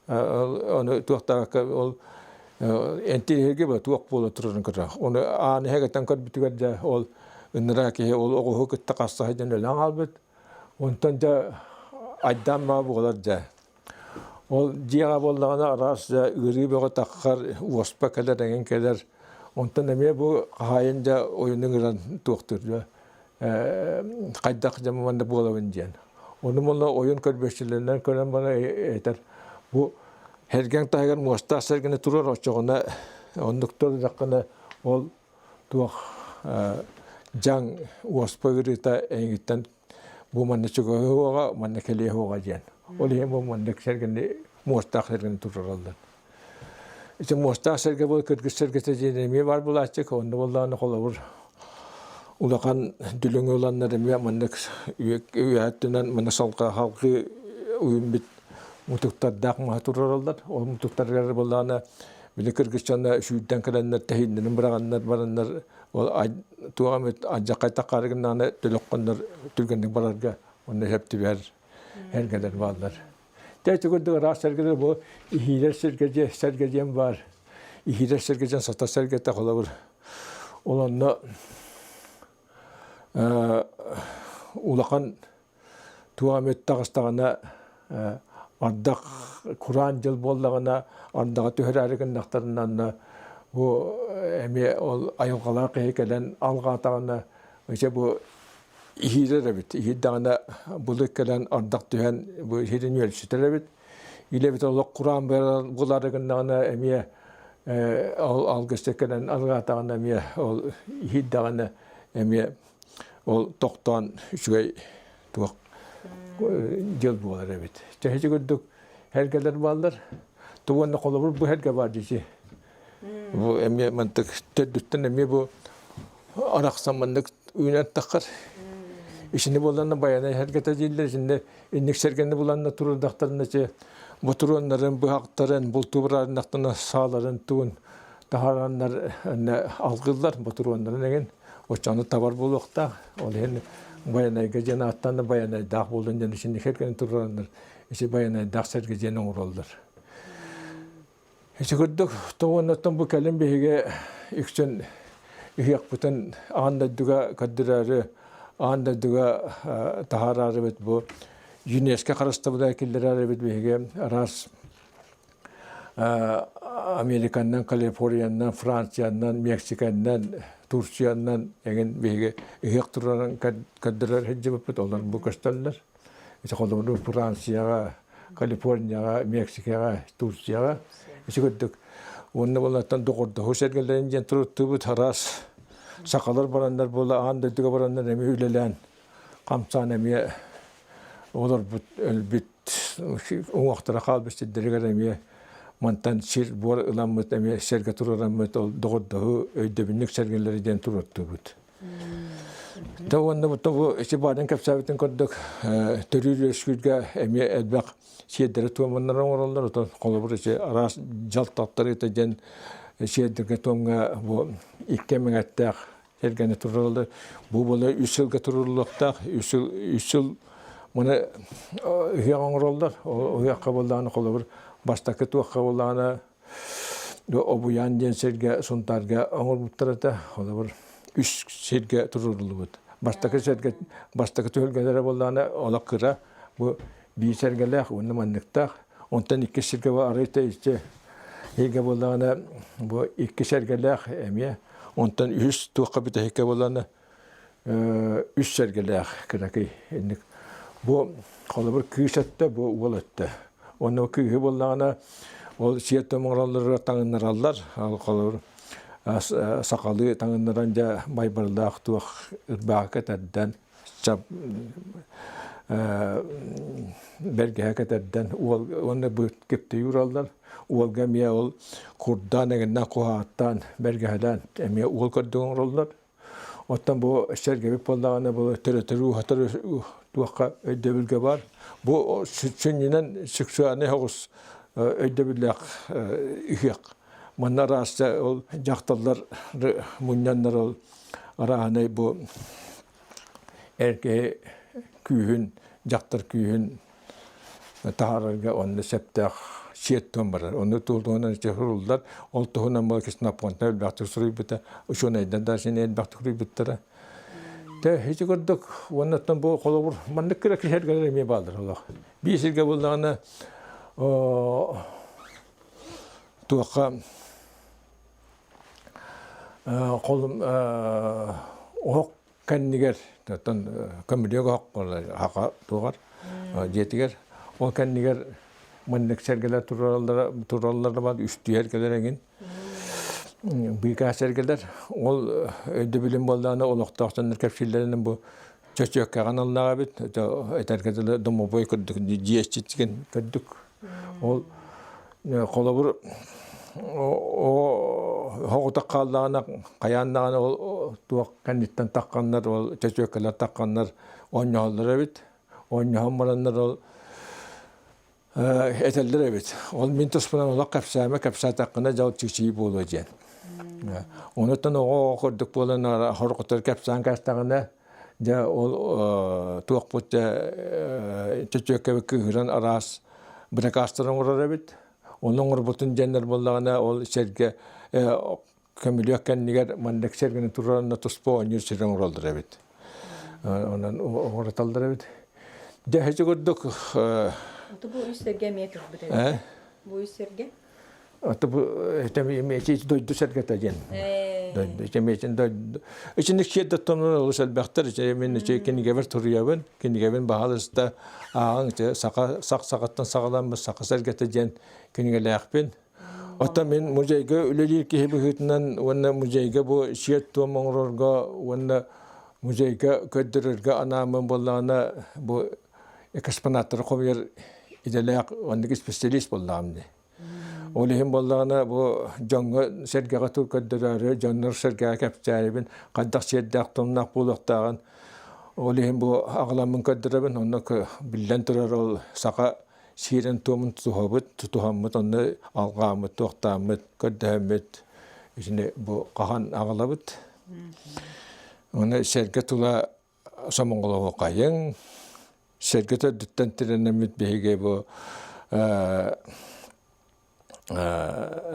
ону туохтаахка ол энтиэһиргэ ба туох буола турарын көрөр. Ону ааны иһэгэтэн көрбүтүгэр дьэ ол ыныраа киһи ол оҕуһу кытта хасса сылдьан өлөн хаалбыт. Онтон дьэ айдаан баа буолар дьэ. Ол дьиэҕэ буоллаҕына араас дьэ ыарыы бөҕө таххар, уоспа кэлэр, эҥин кэлэр. Онтон эмиэ бу хаһаайын дьэ ойуну ыҥыран туохтуур дьэ хайдах дьэ манна буолабын диэн. Ону манна ойун көрбөччүлэринэн көрөн баран этэр бу сэргэҥ таһыгар муостаах сэргэни турар оччоҕуна оннук турдаххына ол туох дьаҥ уоспа ыарыыта эйигиттэн. Бу манна чугаһыаҕа, манна кэлиэһуоҕа диэн. Ол иһин бу маннык сэргэни муостаах сэргэни турараллар. Ити муостаах сэргэ буол кыргыз сэргэтэ диэн эмиэ баар булааччык, онно буоллаҕына холобур улахан дүлүҥ ыланнар эмиэ маннык үөһэттинэн манна салҕа халҕыы уйуммут мутуктардаах маһы турараллар. Ол мутуктарыгар буоллаҕына били кыргызчанна сүүрдэн кэлэннэр тэһииннэрин быраҕаннар бараннар ол туох эмит алдьархай таххаары гыннаҕына төлөххөннөр түргэнник барарга онно сөп түбэһэр эргэлэр бааллар. Дьэ ити курдук ыраас сэргэлэр бу иһиирэр сэргэ сэргэ диэн баар. Иһиирэр сэргэ диэн сата сэргэтэ холобур. Ол онно улахан туох эмит таҕыстаҕына ардах кураан дьыл буоллаҕына ардаҕа түһэрээри гыннахтарына бу эмиэ ол айылҕалаах киһи кэлэн алҕаатаҕына ыча бу иһиирэр эбит иһиирдэҕинэ былыт кэлэн ардах түһэн бу иһирин үөлсүтэр эбит или эбит олох кураан булаары гыннаҕына эмиэ ол алгысча кэлэн алҕаатаҕына эмиэ ол иһиирдэҕинэ эмиэ ол тохтоон үчүгэй туох дьыл буолар эбит. Чэһичи курдук эргэлэр бааллар. Тугунна холобур бу эргэ баар дии. Бу эмиэ мантык төрдүттэн эмиэ бу арахсан маннык үүнэн таххар. Ишини буолланна баяна эргэтэ дииллэр, ишинне инник сэргэни буланна турурдахтарына че ботуруоннарын, быһахтарын, бултуурарынахтана сааларын тугун таһаараннар алгыллар ботуруоннарын эҥин оччону табар буолуохтаах. Ол иһин Байанайга диэн ааттаан Байанайдаах буолун диэн ичинник кэргэн туруораннар ити Байанайдаах сэргэ диэн оҥороллор. Ити курдук тоҕуоннаттан бу кэлин биһиги үксүн ыһыахпытын аан дойдуга көрдөрөөрү, аан дойдуга таһаараарыбыт бу ЮНЕСКО харыстабыла киллэрээрибит биһиги араас Американнан, Калифорниянан, Франциянан, Мексиканнан, Турциянан эҥин биһиги ыһыах турарын көрдөрөр сылдьыбыппыт, олор бу көстөллөр. Ити холобур Францияҕа, Калифорнияҕа, Мексикаҕа, Турцияҕа ити курдук. Уонна буоллаттан доҕордоһуу сэргэлэрин диэн туруттуубут араас сахалар бараннар буола аан дойдуга бараннар эмиэ үлэлээн хамсаан эмиэ олорбут өлбүт уҥуохтара хаалбыт сирдэригэр эмиэ мантан сир буор ыламмыт эмиэ сэргэ туруораммыт ол доҕордоһуу өйдөбүнньүк сэргэлэри диэн туруортуубут. Та уонна бу бу ити баарын кэпсээбитин курдук төрүүр үөскүүргэ эмиэ элбэх сиэрдэри туоманнар оҥороллор отон холобур ити араас дьалтаттары диэн сиэрдэргэ туомҥа бу икки эмэҥэттээх Эргэни тураллар. Бу буола үс сылга туруллуохтаах. Үс сыл, үс сыл маны ыһыах оҥороллор. Ыһыахха буоллаҕына холобур бастакы туохха буоллаҕына Обуйаан диэн сиргэ Сунтаарга оҥорбуттар этэ. Холобур үс сиргэ туруллубут. Бастакы сиргэ бастакы түһүлгэлэрэ буоллаҕына олох кыра. Бу биир сэргэлээх уонна манныктаах. Онтон иккис сиргэ арыйта иччи Эйгэ буоллаҕына бу икки сэргэлээх эмиэ. Онтон үһүс туохха бүтэһиккэ буоллаҕына үс сэргэлээх кыракый инник. Бу холобур кыыс өттө, бу уол өттө. Онно кыыһы буоллаҕына ол сиэр-туом оҥороллоругар таҥыннараллар. Ол холобур сахалыы таҥыннаран дьэ байбарлаах туох ырбаахы кэтэрдэн бэргэһэ кэтэрдэн уол уонна кипти уураллар уолга эмиэ ол курдаан эҥиннээх куһааттаан бэргэһэлээн эмиэ уол көрдүк оҥороллор оттон бу сэргэбит буоллаҕына бу төрөтөр ууһатар туохха өйдөбүлгэ бар бу сүнньүнэн сексуальнай соҕус өйдөбүллээх ыһыах манна араастар ол дьахталлар мунньаннар ол арааһынай бу эр киһи күүһүн, дьахтар күүһүн таһаарарга онно сөптөөх сиэттэн барар. Онно туһунан суруллар. Ол туһунан була Ксенофонтан элбэхтик суруйбута, учуонайдар да син элбэхтик суруйбуттара. Тэ ити курдук уоннаттан бу холобур маннык кыра киһи эмиэ бааллар олох. Биир сиргэ буллаҕына туохха Холум оһох кэннигэр оттон көмүлүөк оһох хаха туоҕар дьиэтигэр ол кэннигэр маннык сэргэлэр тураллара тураллара бар үстүү эргэлэр эҥин быыкаа сэргэлэр ол өйдөбүлүн буоллаҕына олохтоох дьоннор кэпсииллэринэн бу. Чөчүөккэҕэ аналлаах эбит. Этэргэ дылы домовой курдук, дьиэччитин курдук. Ол холобур оҕотох хааллаҕына хайаан даҕаны ол туох кэнниттэн тахханнар ол чөчүөккэлэр тахханнар оонньоһоллор эбит. Оонньоһон бараннар ол этэллэр эбит. Ол мин туспунан олох кэпсээмэ, кэпсээтэххинэ дьол чичии буолуо диэн. Онуттан оҕо курдук буолан хорҕотор кэпсээн кээстэҕинэ, дьэ ол туохпут дьэ чөчүөккэбит кыыһыран араас быракаастары оҥорор эбит. Ону оҥорбутун диэннэр буоллаҕына, ол сэргэ көмүлүөк кэннигэр маннык сэргэни туруоранна туспа оонньуур сири оҥороллор эбит. Онон оҥороталлар эбит. Дьэ, ити курдук Ото бу үс сэргэ эмиэ турбут эбит. Бу үс сэргэ? Ото бу эмиэ дойду сэргэтэ диэн. Дойду эмиэтин дойду. Ичинник сиэрдэттонун олус элбэхтэр. Мен кинигэбэр туруйабын, кинигэбин баһалыста ааҕыҥ саха сах саҕаттан саҕаламмыт саха сэргэтэ диэн кинигэлээхпин. Оттон мин музейга үлэлиир киһи быһыытынан уонна музейга бу сиэр-туом оҥорорго уонна музейга көрдөрөргө анааммын буоллаҕына бу экспонаттары хомуйар идэлээх оннук исписэлиис буоллаҕым дии. Ол иһин буоллаҕына бу дьоҥҥо сэргэҕэ тыл көрдөрөөрү, дьоннор сэргэҕэ кэпсээрибин, хайдах сиэрдээх-туомнаах буолуохтааҕын ол иһин бу аҕаламмын көрдөрөбүн. Онно биллэн турар ол саха сиэрин-туомун тутуһабыт, тутуһаммыт, онно алҕааммыт, туохтааммыт, көрдөһөммүт итини бу хаһан аҕалабыт. Оны сэргэ тула сомоҕолоһуоххайыҥ, сэргэ төрдүттэн тирэнэммит биһиги бу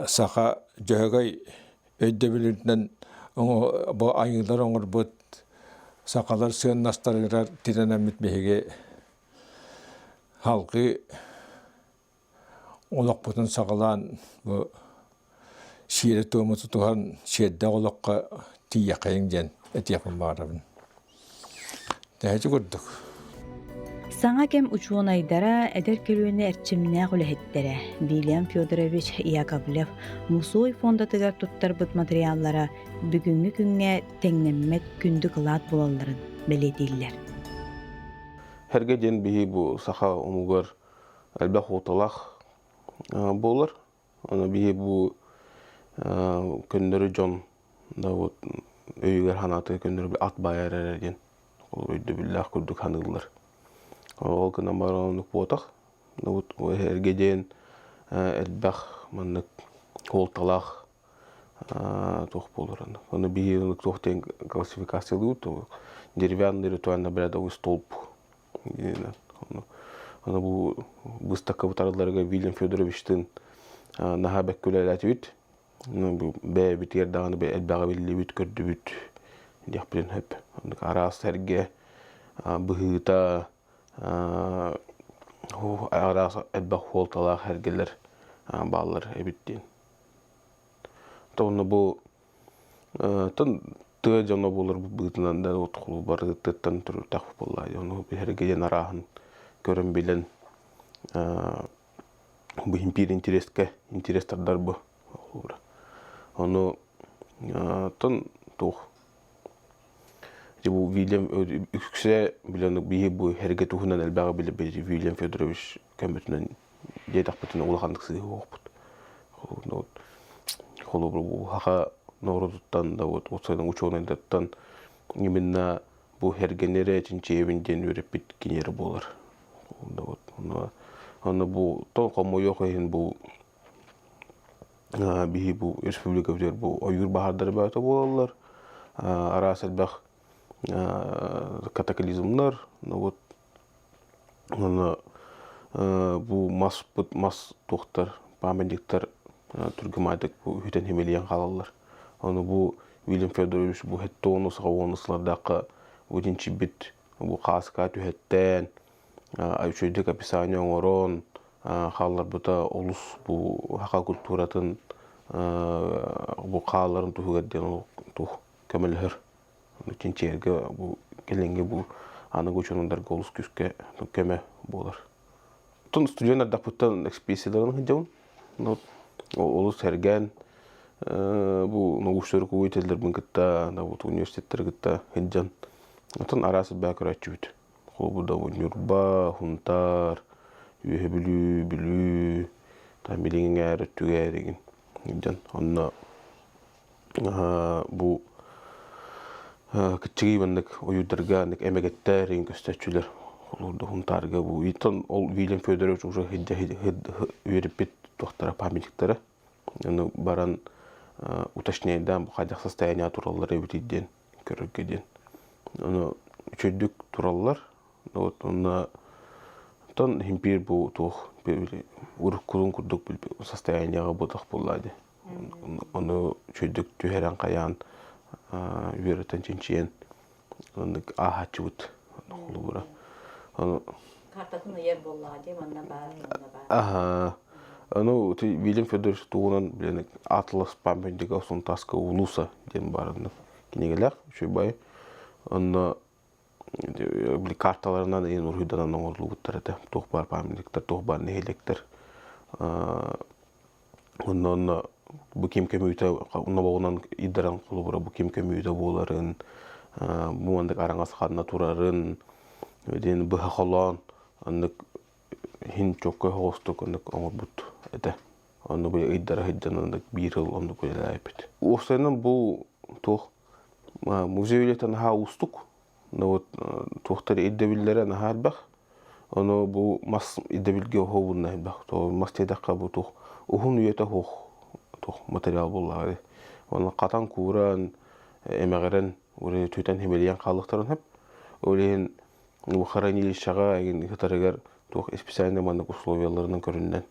саха дьөһөгөй өйдөбүлүнэн бу айыылар оҥорбут сахалар сыаннастарыгар тирэнэммит биһиги Халгыы олохпутун саҕалаан бу сиэри-туому тутуһан сиэрдээх олоххо тиийиэхэйиҥ диэн этиэхпин баҕарабын. Тэһэчи курдук. Саҥа кэм учуонайдара, эдэр көлүөнэ эрчимнээх үлэһиттэрэ Вильям Федорович Яковлев мусуой фондатыгар туттарбыт матырыйааллара бүгүҥҥү күҥҥэ тэҥнэммэт күндү кылаат буолалларын бэлиэтииллэр. Эргэ диэн биһи бу саха омугар элбэх уоталаах буолар. Аны биһи бу көннөрү дьон да вот өйүгэр санаатыгар көннөрү ат баайар эрэ диэн өйдөбүллээх курдук саныыллар. Ол гынан баран оннук буотах. Вот эргэ диэн элбэх маннык суолталаах туох буолар ону биһиги туох диэн классификациялыыбыт деревянный ритуально-обрядовый столб ону бу быыстапкабыт арылларыгар Вильям Федоровичтыын наһаа бэккэ үлэлээтибит бэйэбитигэр даҕаны элбэҕи биллибит көрдүбүт диэхпитин сөп араас сэргэ быһыыта араас элбэх суолталаах эргэлэр бааллар эбит диэн Онно бу тыа дьоно буоларбыт быһыытынан да бары тыаттан төрүттээх буолла. Ону биһиги диэн арааһын көрөн билэн бу импиир интэриэскэ интэриэс тардар бу. Ону тон туох бу Вильям үксэ билэн биһи бу эргэ туһунан элбэҕи билэбит Вильям Федорович көмөтүнэн диэтэхпитинэ улаханнык сыыһа-уохпут. Холобур, бу саха норуотуттан да вот учуонайдартан именно бу эргэни эрэ чинчийэбин диэн үөрэппит кини эрэ буолар. Вот онно бу тон хомойуох иһин бу биһи бу республикабытыгар бу ойуур баһаардара бөҕөтө буолаллар. Араас элбэх катаклизмнар, ну вот Уонна бу маспыт мас туохтар памятниктар түргэмаатык бу үтэн химэлийэн хаалаллар. Ону бу Вильям Федорович бу хеттону саха уонна сылардаахха бу чинчийбит бу хааска түһэттээн үчүгэйдик описание оҥорон хаалларбыта олус бу саха культуратын бу хаалларын туһугар диэн тух көмөлөһөр. Чинчийэргэ бу кэлиҥҥи бу аныгы учуонайдарга олус күүскэ көмө буолар. Оттон студент эрдэхпиттэн экспедицияларын сылдьабын. Олус сэргээн бу научнай руководителлэрбин кытта, университеттары кытта сылдьан. Оттон араас элбэх көрөөччүбүт. Холобур да Ньурба, Хунтаар, Үөһэ Бүлүү, Бүлүү, там билиҥ эҥээр өттүгэр игин дьон. Онно бу кыччыгый маннык ойуурдарга аннык эмэгэттэр игин көстөөччүлэр. Холобур да Хунтаарга бу итон ол Вильям Федорович уже үөрүппүт туохтара памятниктара. Ону баран уточняйдаан бу хайдах состояние тураллар эбитий диэн көрөргө диэн. Ону үчүгдүк тураллар. Вот онно тон импиир бу туох уруккулун курдук состояниеҕа буолах буолла дии. Ону үчүгдүк түһэрэн хайаан үөрэтэн чинчийэн оннук ааһааччыбыт холобура. Ону Картатын ыйар буоллаҕа дии манна баар, манна баар. Аха. Ну, Вильям Федорович туһунан билэн Атлас памятника Сунтаска улуса диэн баар кинигэлээх үчүгэй. Онно били карталарынан ыйын уруһуйданан оҥоруллубуттар этэ. Туох баар памятниктар, туох баар нэһилиэктэр. Онно онно бу ким көмүүтэ нобоҕунан ыйдаран холобура бу ким көмүүтэ буоларын, бу маннык араҥас ханна турарын, диэн быһа холоон оннук иһин чоккой соҕустук оннук оҥорбут этэ. Онно бу ыйдара сылдьан оннук биир сыл оннук үлэлээбиппит. Уопсайынан бу туох музей үлэтэ наһаа уустук. Но вот туохтар ирдэбиллэрэ наһаа элбэх. Ону бу мас ирдэбилгэ оһуобунна элбэх. То мас диэтэххэ бу туох уһун үйэтэ суох туох материал буоллаҕа. Онно хатан кууран, эмэҕирэн, түтэн химэлийэн хаалыахтарын сөп. Ол иһин бу хранилищеҕа эҥин ыытарыгар туох специальный маннык условияларынан көрүннэн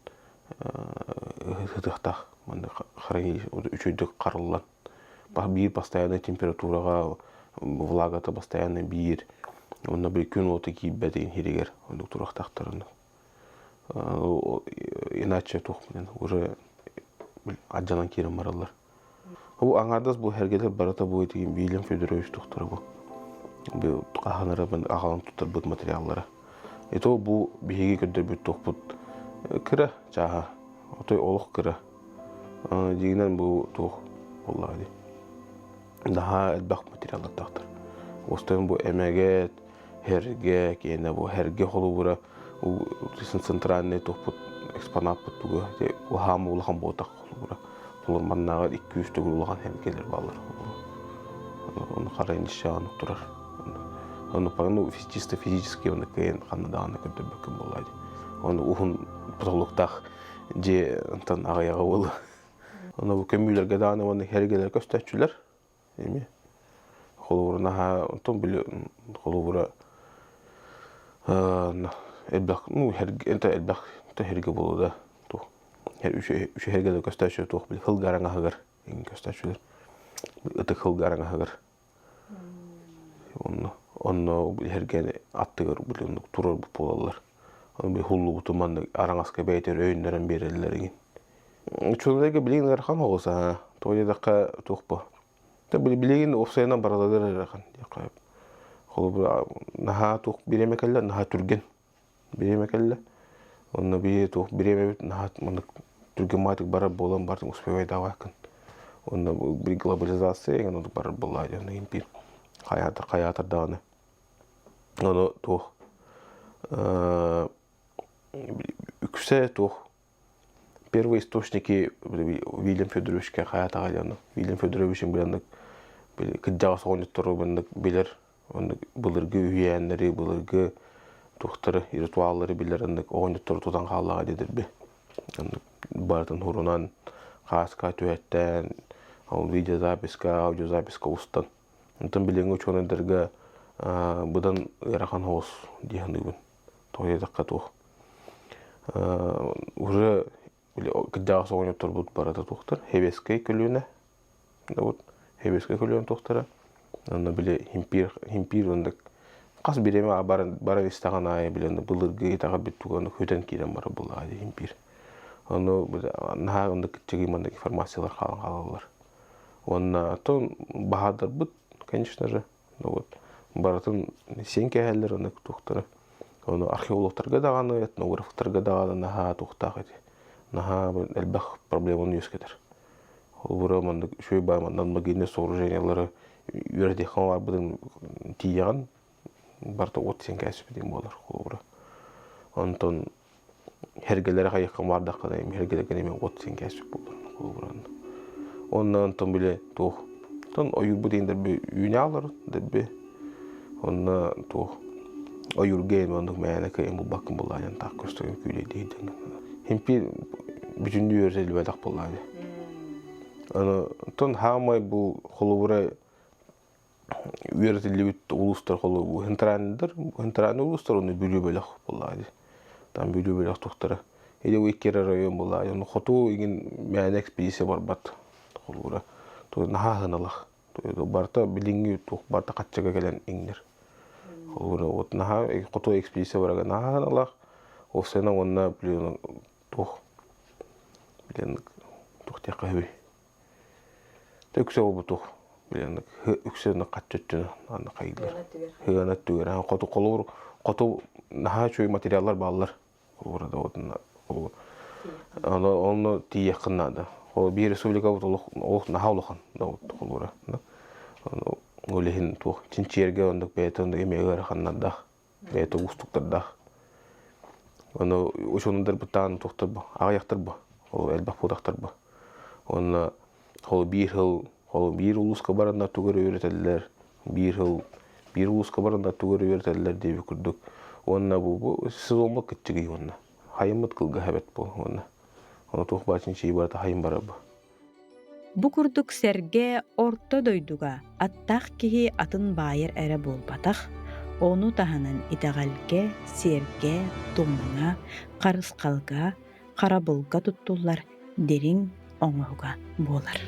ыытыахтаах маннык хранилище үчүгэйдик хараллан биир постояннай температураҕа влагата постоянно биир уонна били күн уота киирбэт иһигэр оннук туруохтаахтар оннук иначе туох уже алдьанан киирэн бараллар Бу аҥаардас бу эргэлэр барыта бу итигин Вильям Федорович тухтара бу. Бу хаһан эрэ аҕалан туттарбыт материаллара. И то бу биһиги көрдөрбүт туохпут кыра чааһа. Отой олох кыра. Дьиҥинэн бу туох буоллаҕа дии. Наһаа элбэх материаллардаахтар. Остоон бу эмэгэт, Хэргэ киэнэ бу хэргэ холобура центральный туохпут экспонаппыт туга хаама улахан буотах холобура холобур маннааҕар 200 төгүл улахан хэргэлэр бааллар холобура ону харайын ишшаҕын турар ону ну чисто физически оны кыайан ханна даҕаны көрдөрбөккүн буоллаа дии ону уһун потолоктаах дьиэ онтон аҕыйаҕа буолуо ону бу көмүүлэргэ даҕаны уонна хэргэлэр көстөөччүлэр Эми холобура наһаа онтон били холобура элбэх ну это элбэх тэһиргэ буолуо да туох үчүһэргэ да көстөөччү туох били хылга араҥаһыгар иҥ көстөөччүлэр ытык хылга араҥаһыгар онно онно иһэргэни аттыгар били оннук турар буолаллар ону били хуллубуту маннык араҥаска бэйэтэр өйүннэрэн биэрэллэр игин Учуонайга билигин ыарахан оҕус аа. Тоҕо диэтэххэ туох бу. Билигин уопсайынан барыларыгар ыарахан диэххэ. Холобура наһаа туох бириэмэ кэллэ, наһаа түргэн бириэмэ кэллэ. Онно биһи туох бириэмэбит наһаа маннык түргэн маатык барар буолан бартын успевайдаабаккын. Онно глобализация эҥин оннук барар буоллаа диэн импиир хайаатар хайаатар даҕаны. Ону туох үксэ туох Первые источники Вильям Федоровичка хайатаҕа диэн Вильям Федорович билэнник кырдьаҕас оҕонньоттору маннык билэр оннук былыргы үһүйээннэри былыргы туохтары ритуаллары билэр оннук оҕонньоттору тутан хааллаҕа диэдэрби оннук барытын урунан хааска түһэттээн ол видеозаписка аудиозаписка устан онтон билиҥҥи учуонайдарга быдан ыарахан соҕус дии саныыбын тоҕо диэтэххэ туох Уже кырдьаҕас оҕонньотторбут барыта туохтар Хэбэскэй көлүөнэ вот Хэбэскэй көлүөнэ туохтара онно били импиир импиир оннук хас бириэмэ баран баран истэҕин аайы били онно былыргы итэҕэлбит туга оннук хүтэн киирэн барар буоллаҕа дии импиир ону наһаа оннук кыччыгый маннык информациялар хаалан хаалаллар уонна оттон баһаардарбыт конечно же Вот барытын сиэн кээһэллэр аны туохтара. Ону археологтарга даҕаны, этнографтарга даҕаны наһаа туохтаах ити. Наһаа элбэх проблеманы үөскэтэр. Холобура маннык үчүгэй баар манна могильные сооружениялары Үөрэтиэххэ барбытын тиийэҕин, барыта от сиэн кээспитиҥ буолар холобура. Онтон Эргэлэри хайыахха баардаххына эргэлэргин эмиэ от син кээспит буолар холобуран. Онно онтон били туох тон ойуурбут иһин дэлби үүнэ олорор дэлби. Онно туох ойуурга эми оннук мээнэ кыайан булбаккын буоллаҕа таах көстөн күүлэйдиир Химпи бүтүннүү үөрэтиллибэтэх буоллаҕа. Аны тон хаамай бу холобура үөрэтиллибит улуустар холобу хентрандар хентраны улуустар ону Бүлүү бөлөх буоллаҕа дии. Там Бүлүү бөлөх тухтара. Или икки район буоллаҕа. Ону хоту игин мээнэ экспедиция барбат холуура. То наһаа сыаналах. Барыта билиҥҥи туох барыта хаччыга кэлэн иҥнэр. Холуура вот наһаа хоту экспедиция барага наһаа сыаналах. Ол сыана уонна блин туох блин туох диэххэ сөбүй Үксэ буолбутух билэн үксэ хаччы өттүнэн аны хайыылар. Хыана өттүгэр хоту холуур хоту наһаа үчүгэй материаллар бааллар. Холуура да вот ону онно тиийиэххин наада. Ол биир республикабыт олох олох наһаа улахан да вот холуура. Ону ол иһин туох чинчийэргэ оннук бэйэтэ оннук эмиэ ыараханнардаах. Бэйэтэ уустуктардаах. Ону учуонайдарбыттаан туохтар бу, аҕыйахтар бу, ол элбэх буолтахтар бу. Уонна ол биир сыл, ол биир улууска бараннар тугу эрэ үөрэтэллэр, биир сыл биир улууска бараннар тугу эрэ үөрэтэллэр диэбит курдук. Уонна бу, бу сезоммут кыччыгый уонна. Хайыммыт кылгаһа эбит бу уонна. Ону туох баар чинчийии барыта хайым барар бу. Бу курдук сэргэ орто дойдуга аттаах киһи атын баайар эрэ буолбатах, ону таһынан итэҕэлгэ, сиэргэ, тумҥа, харысхалга, харабылга туттуллар дириҥ оҥоһуга буолар.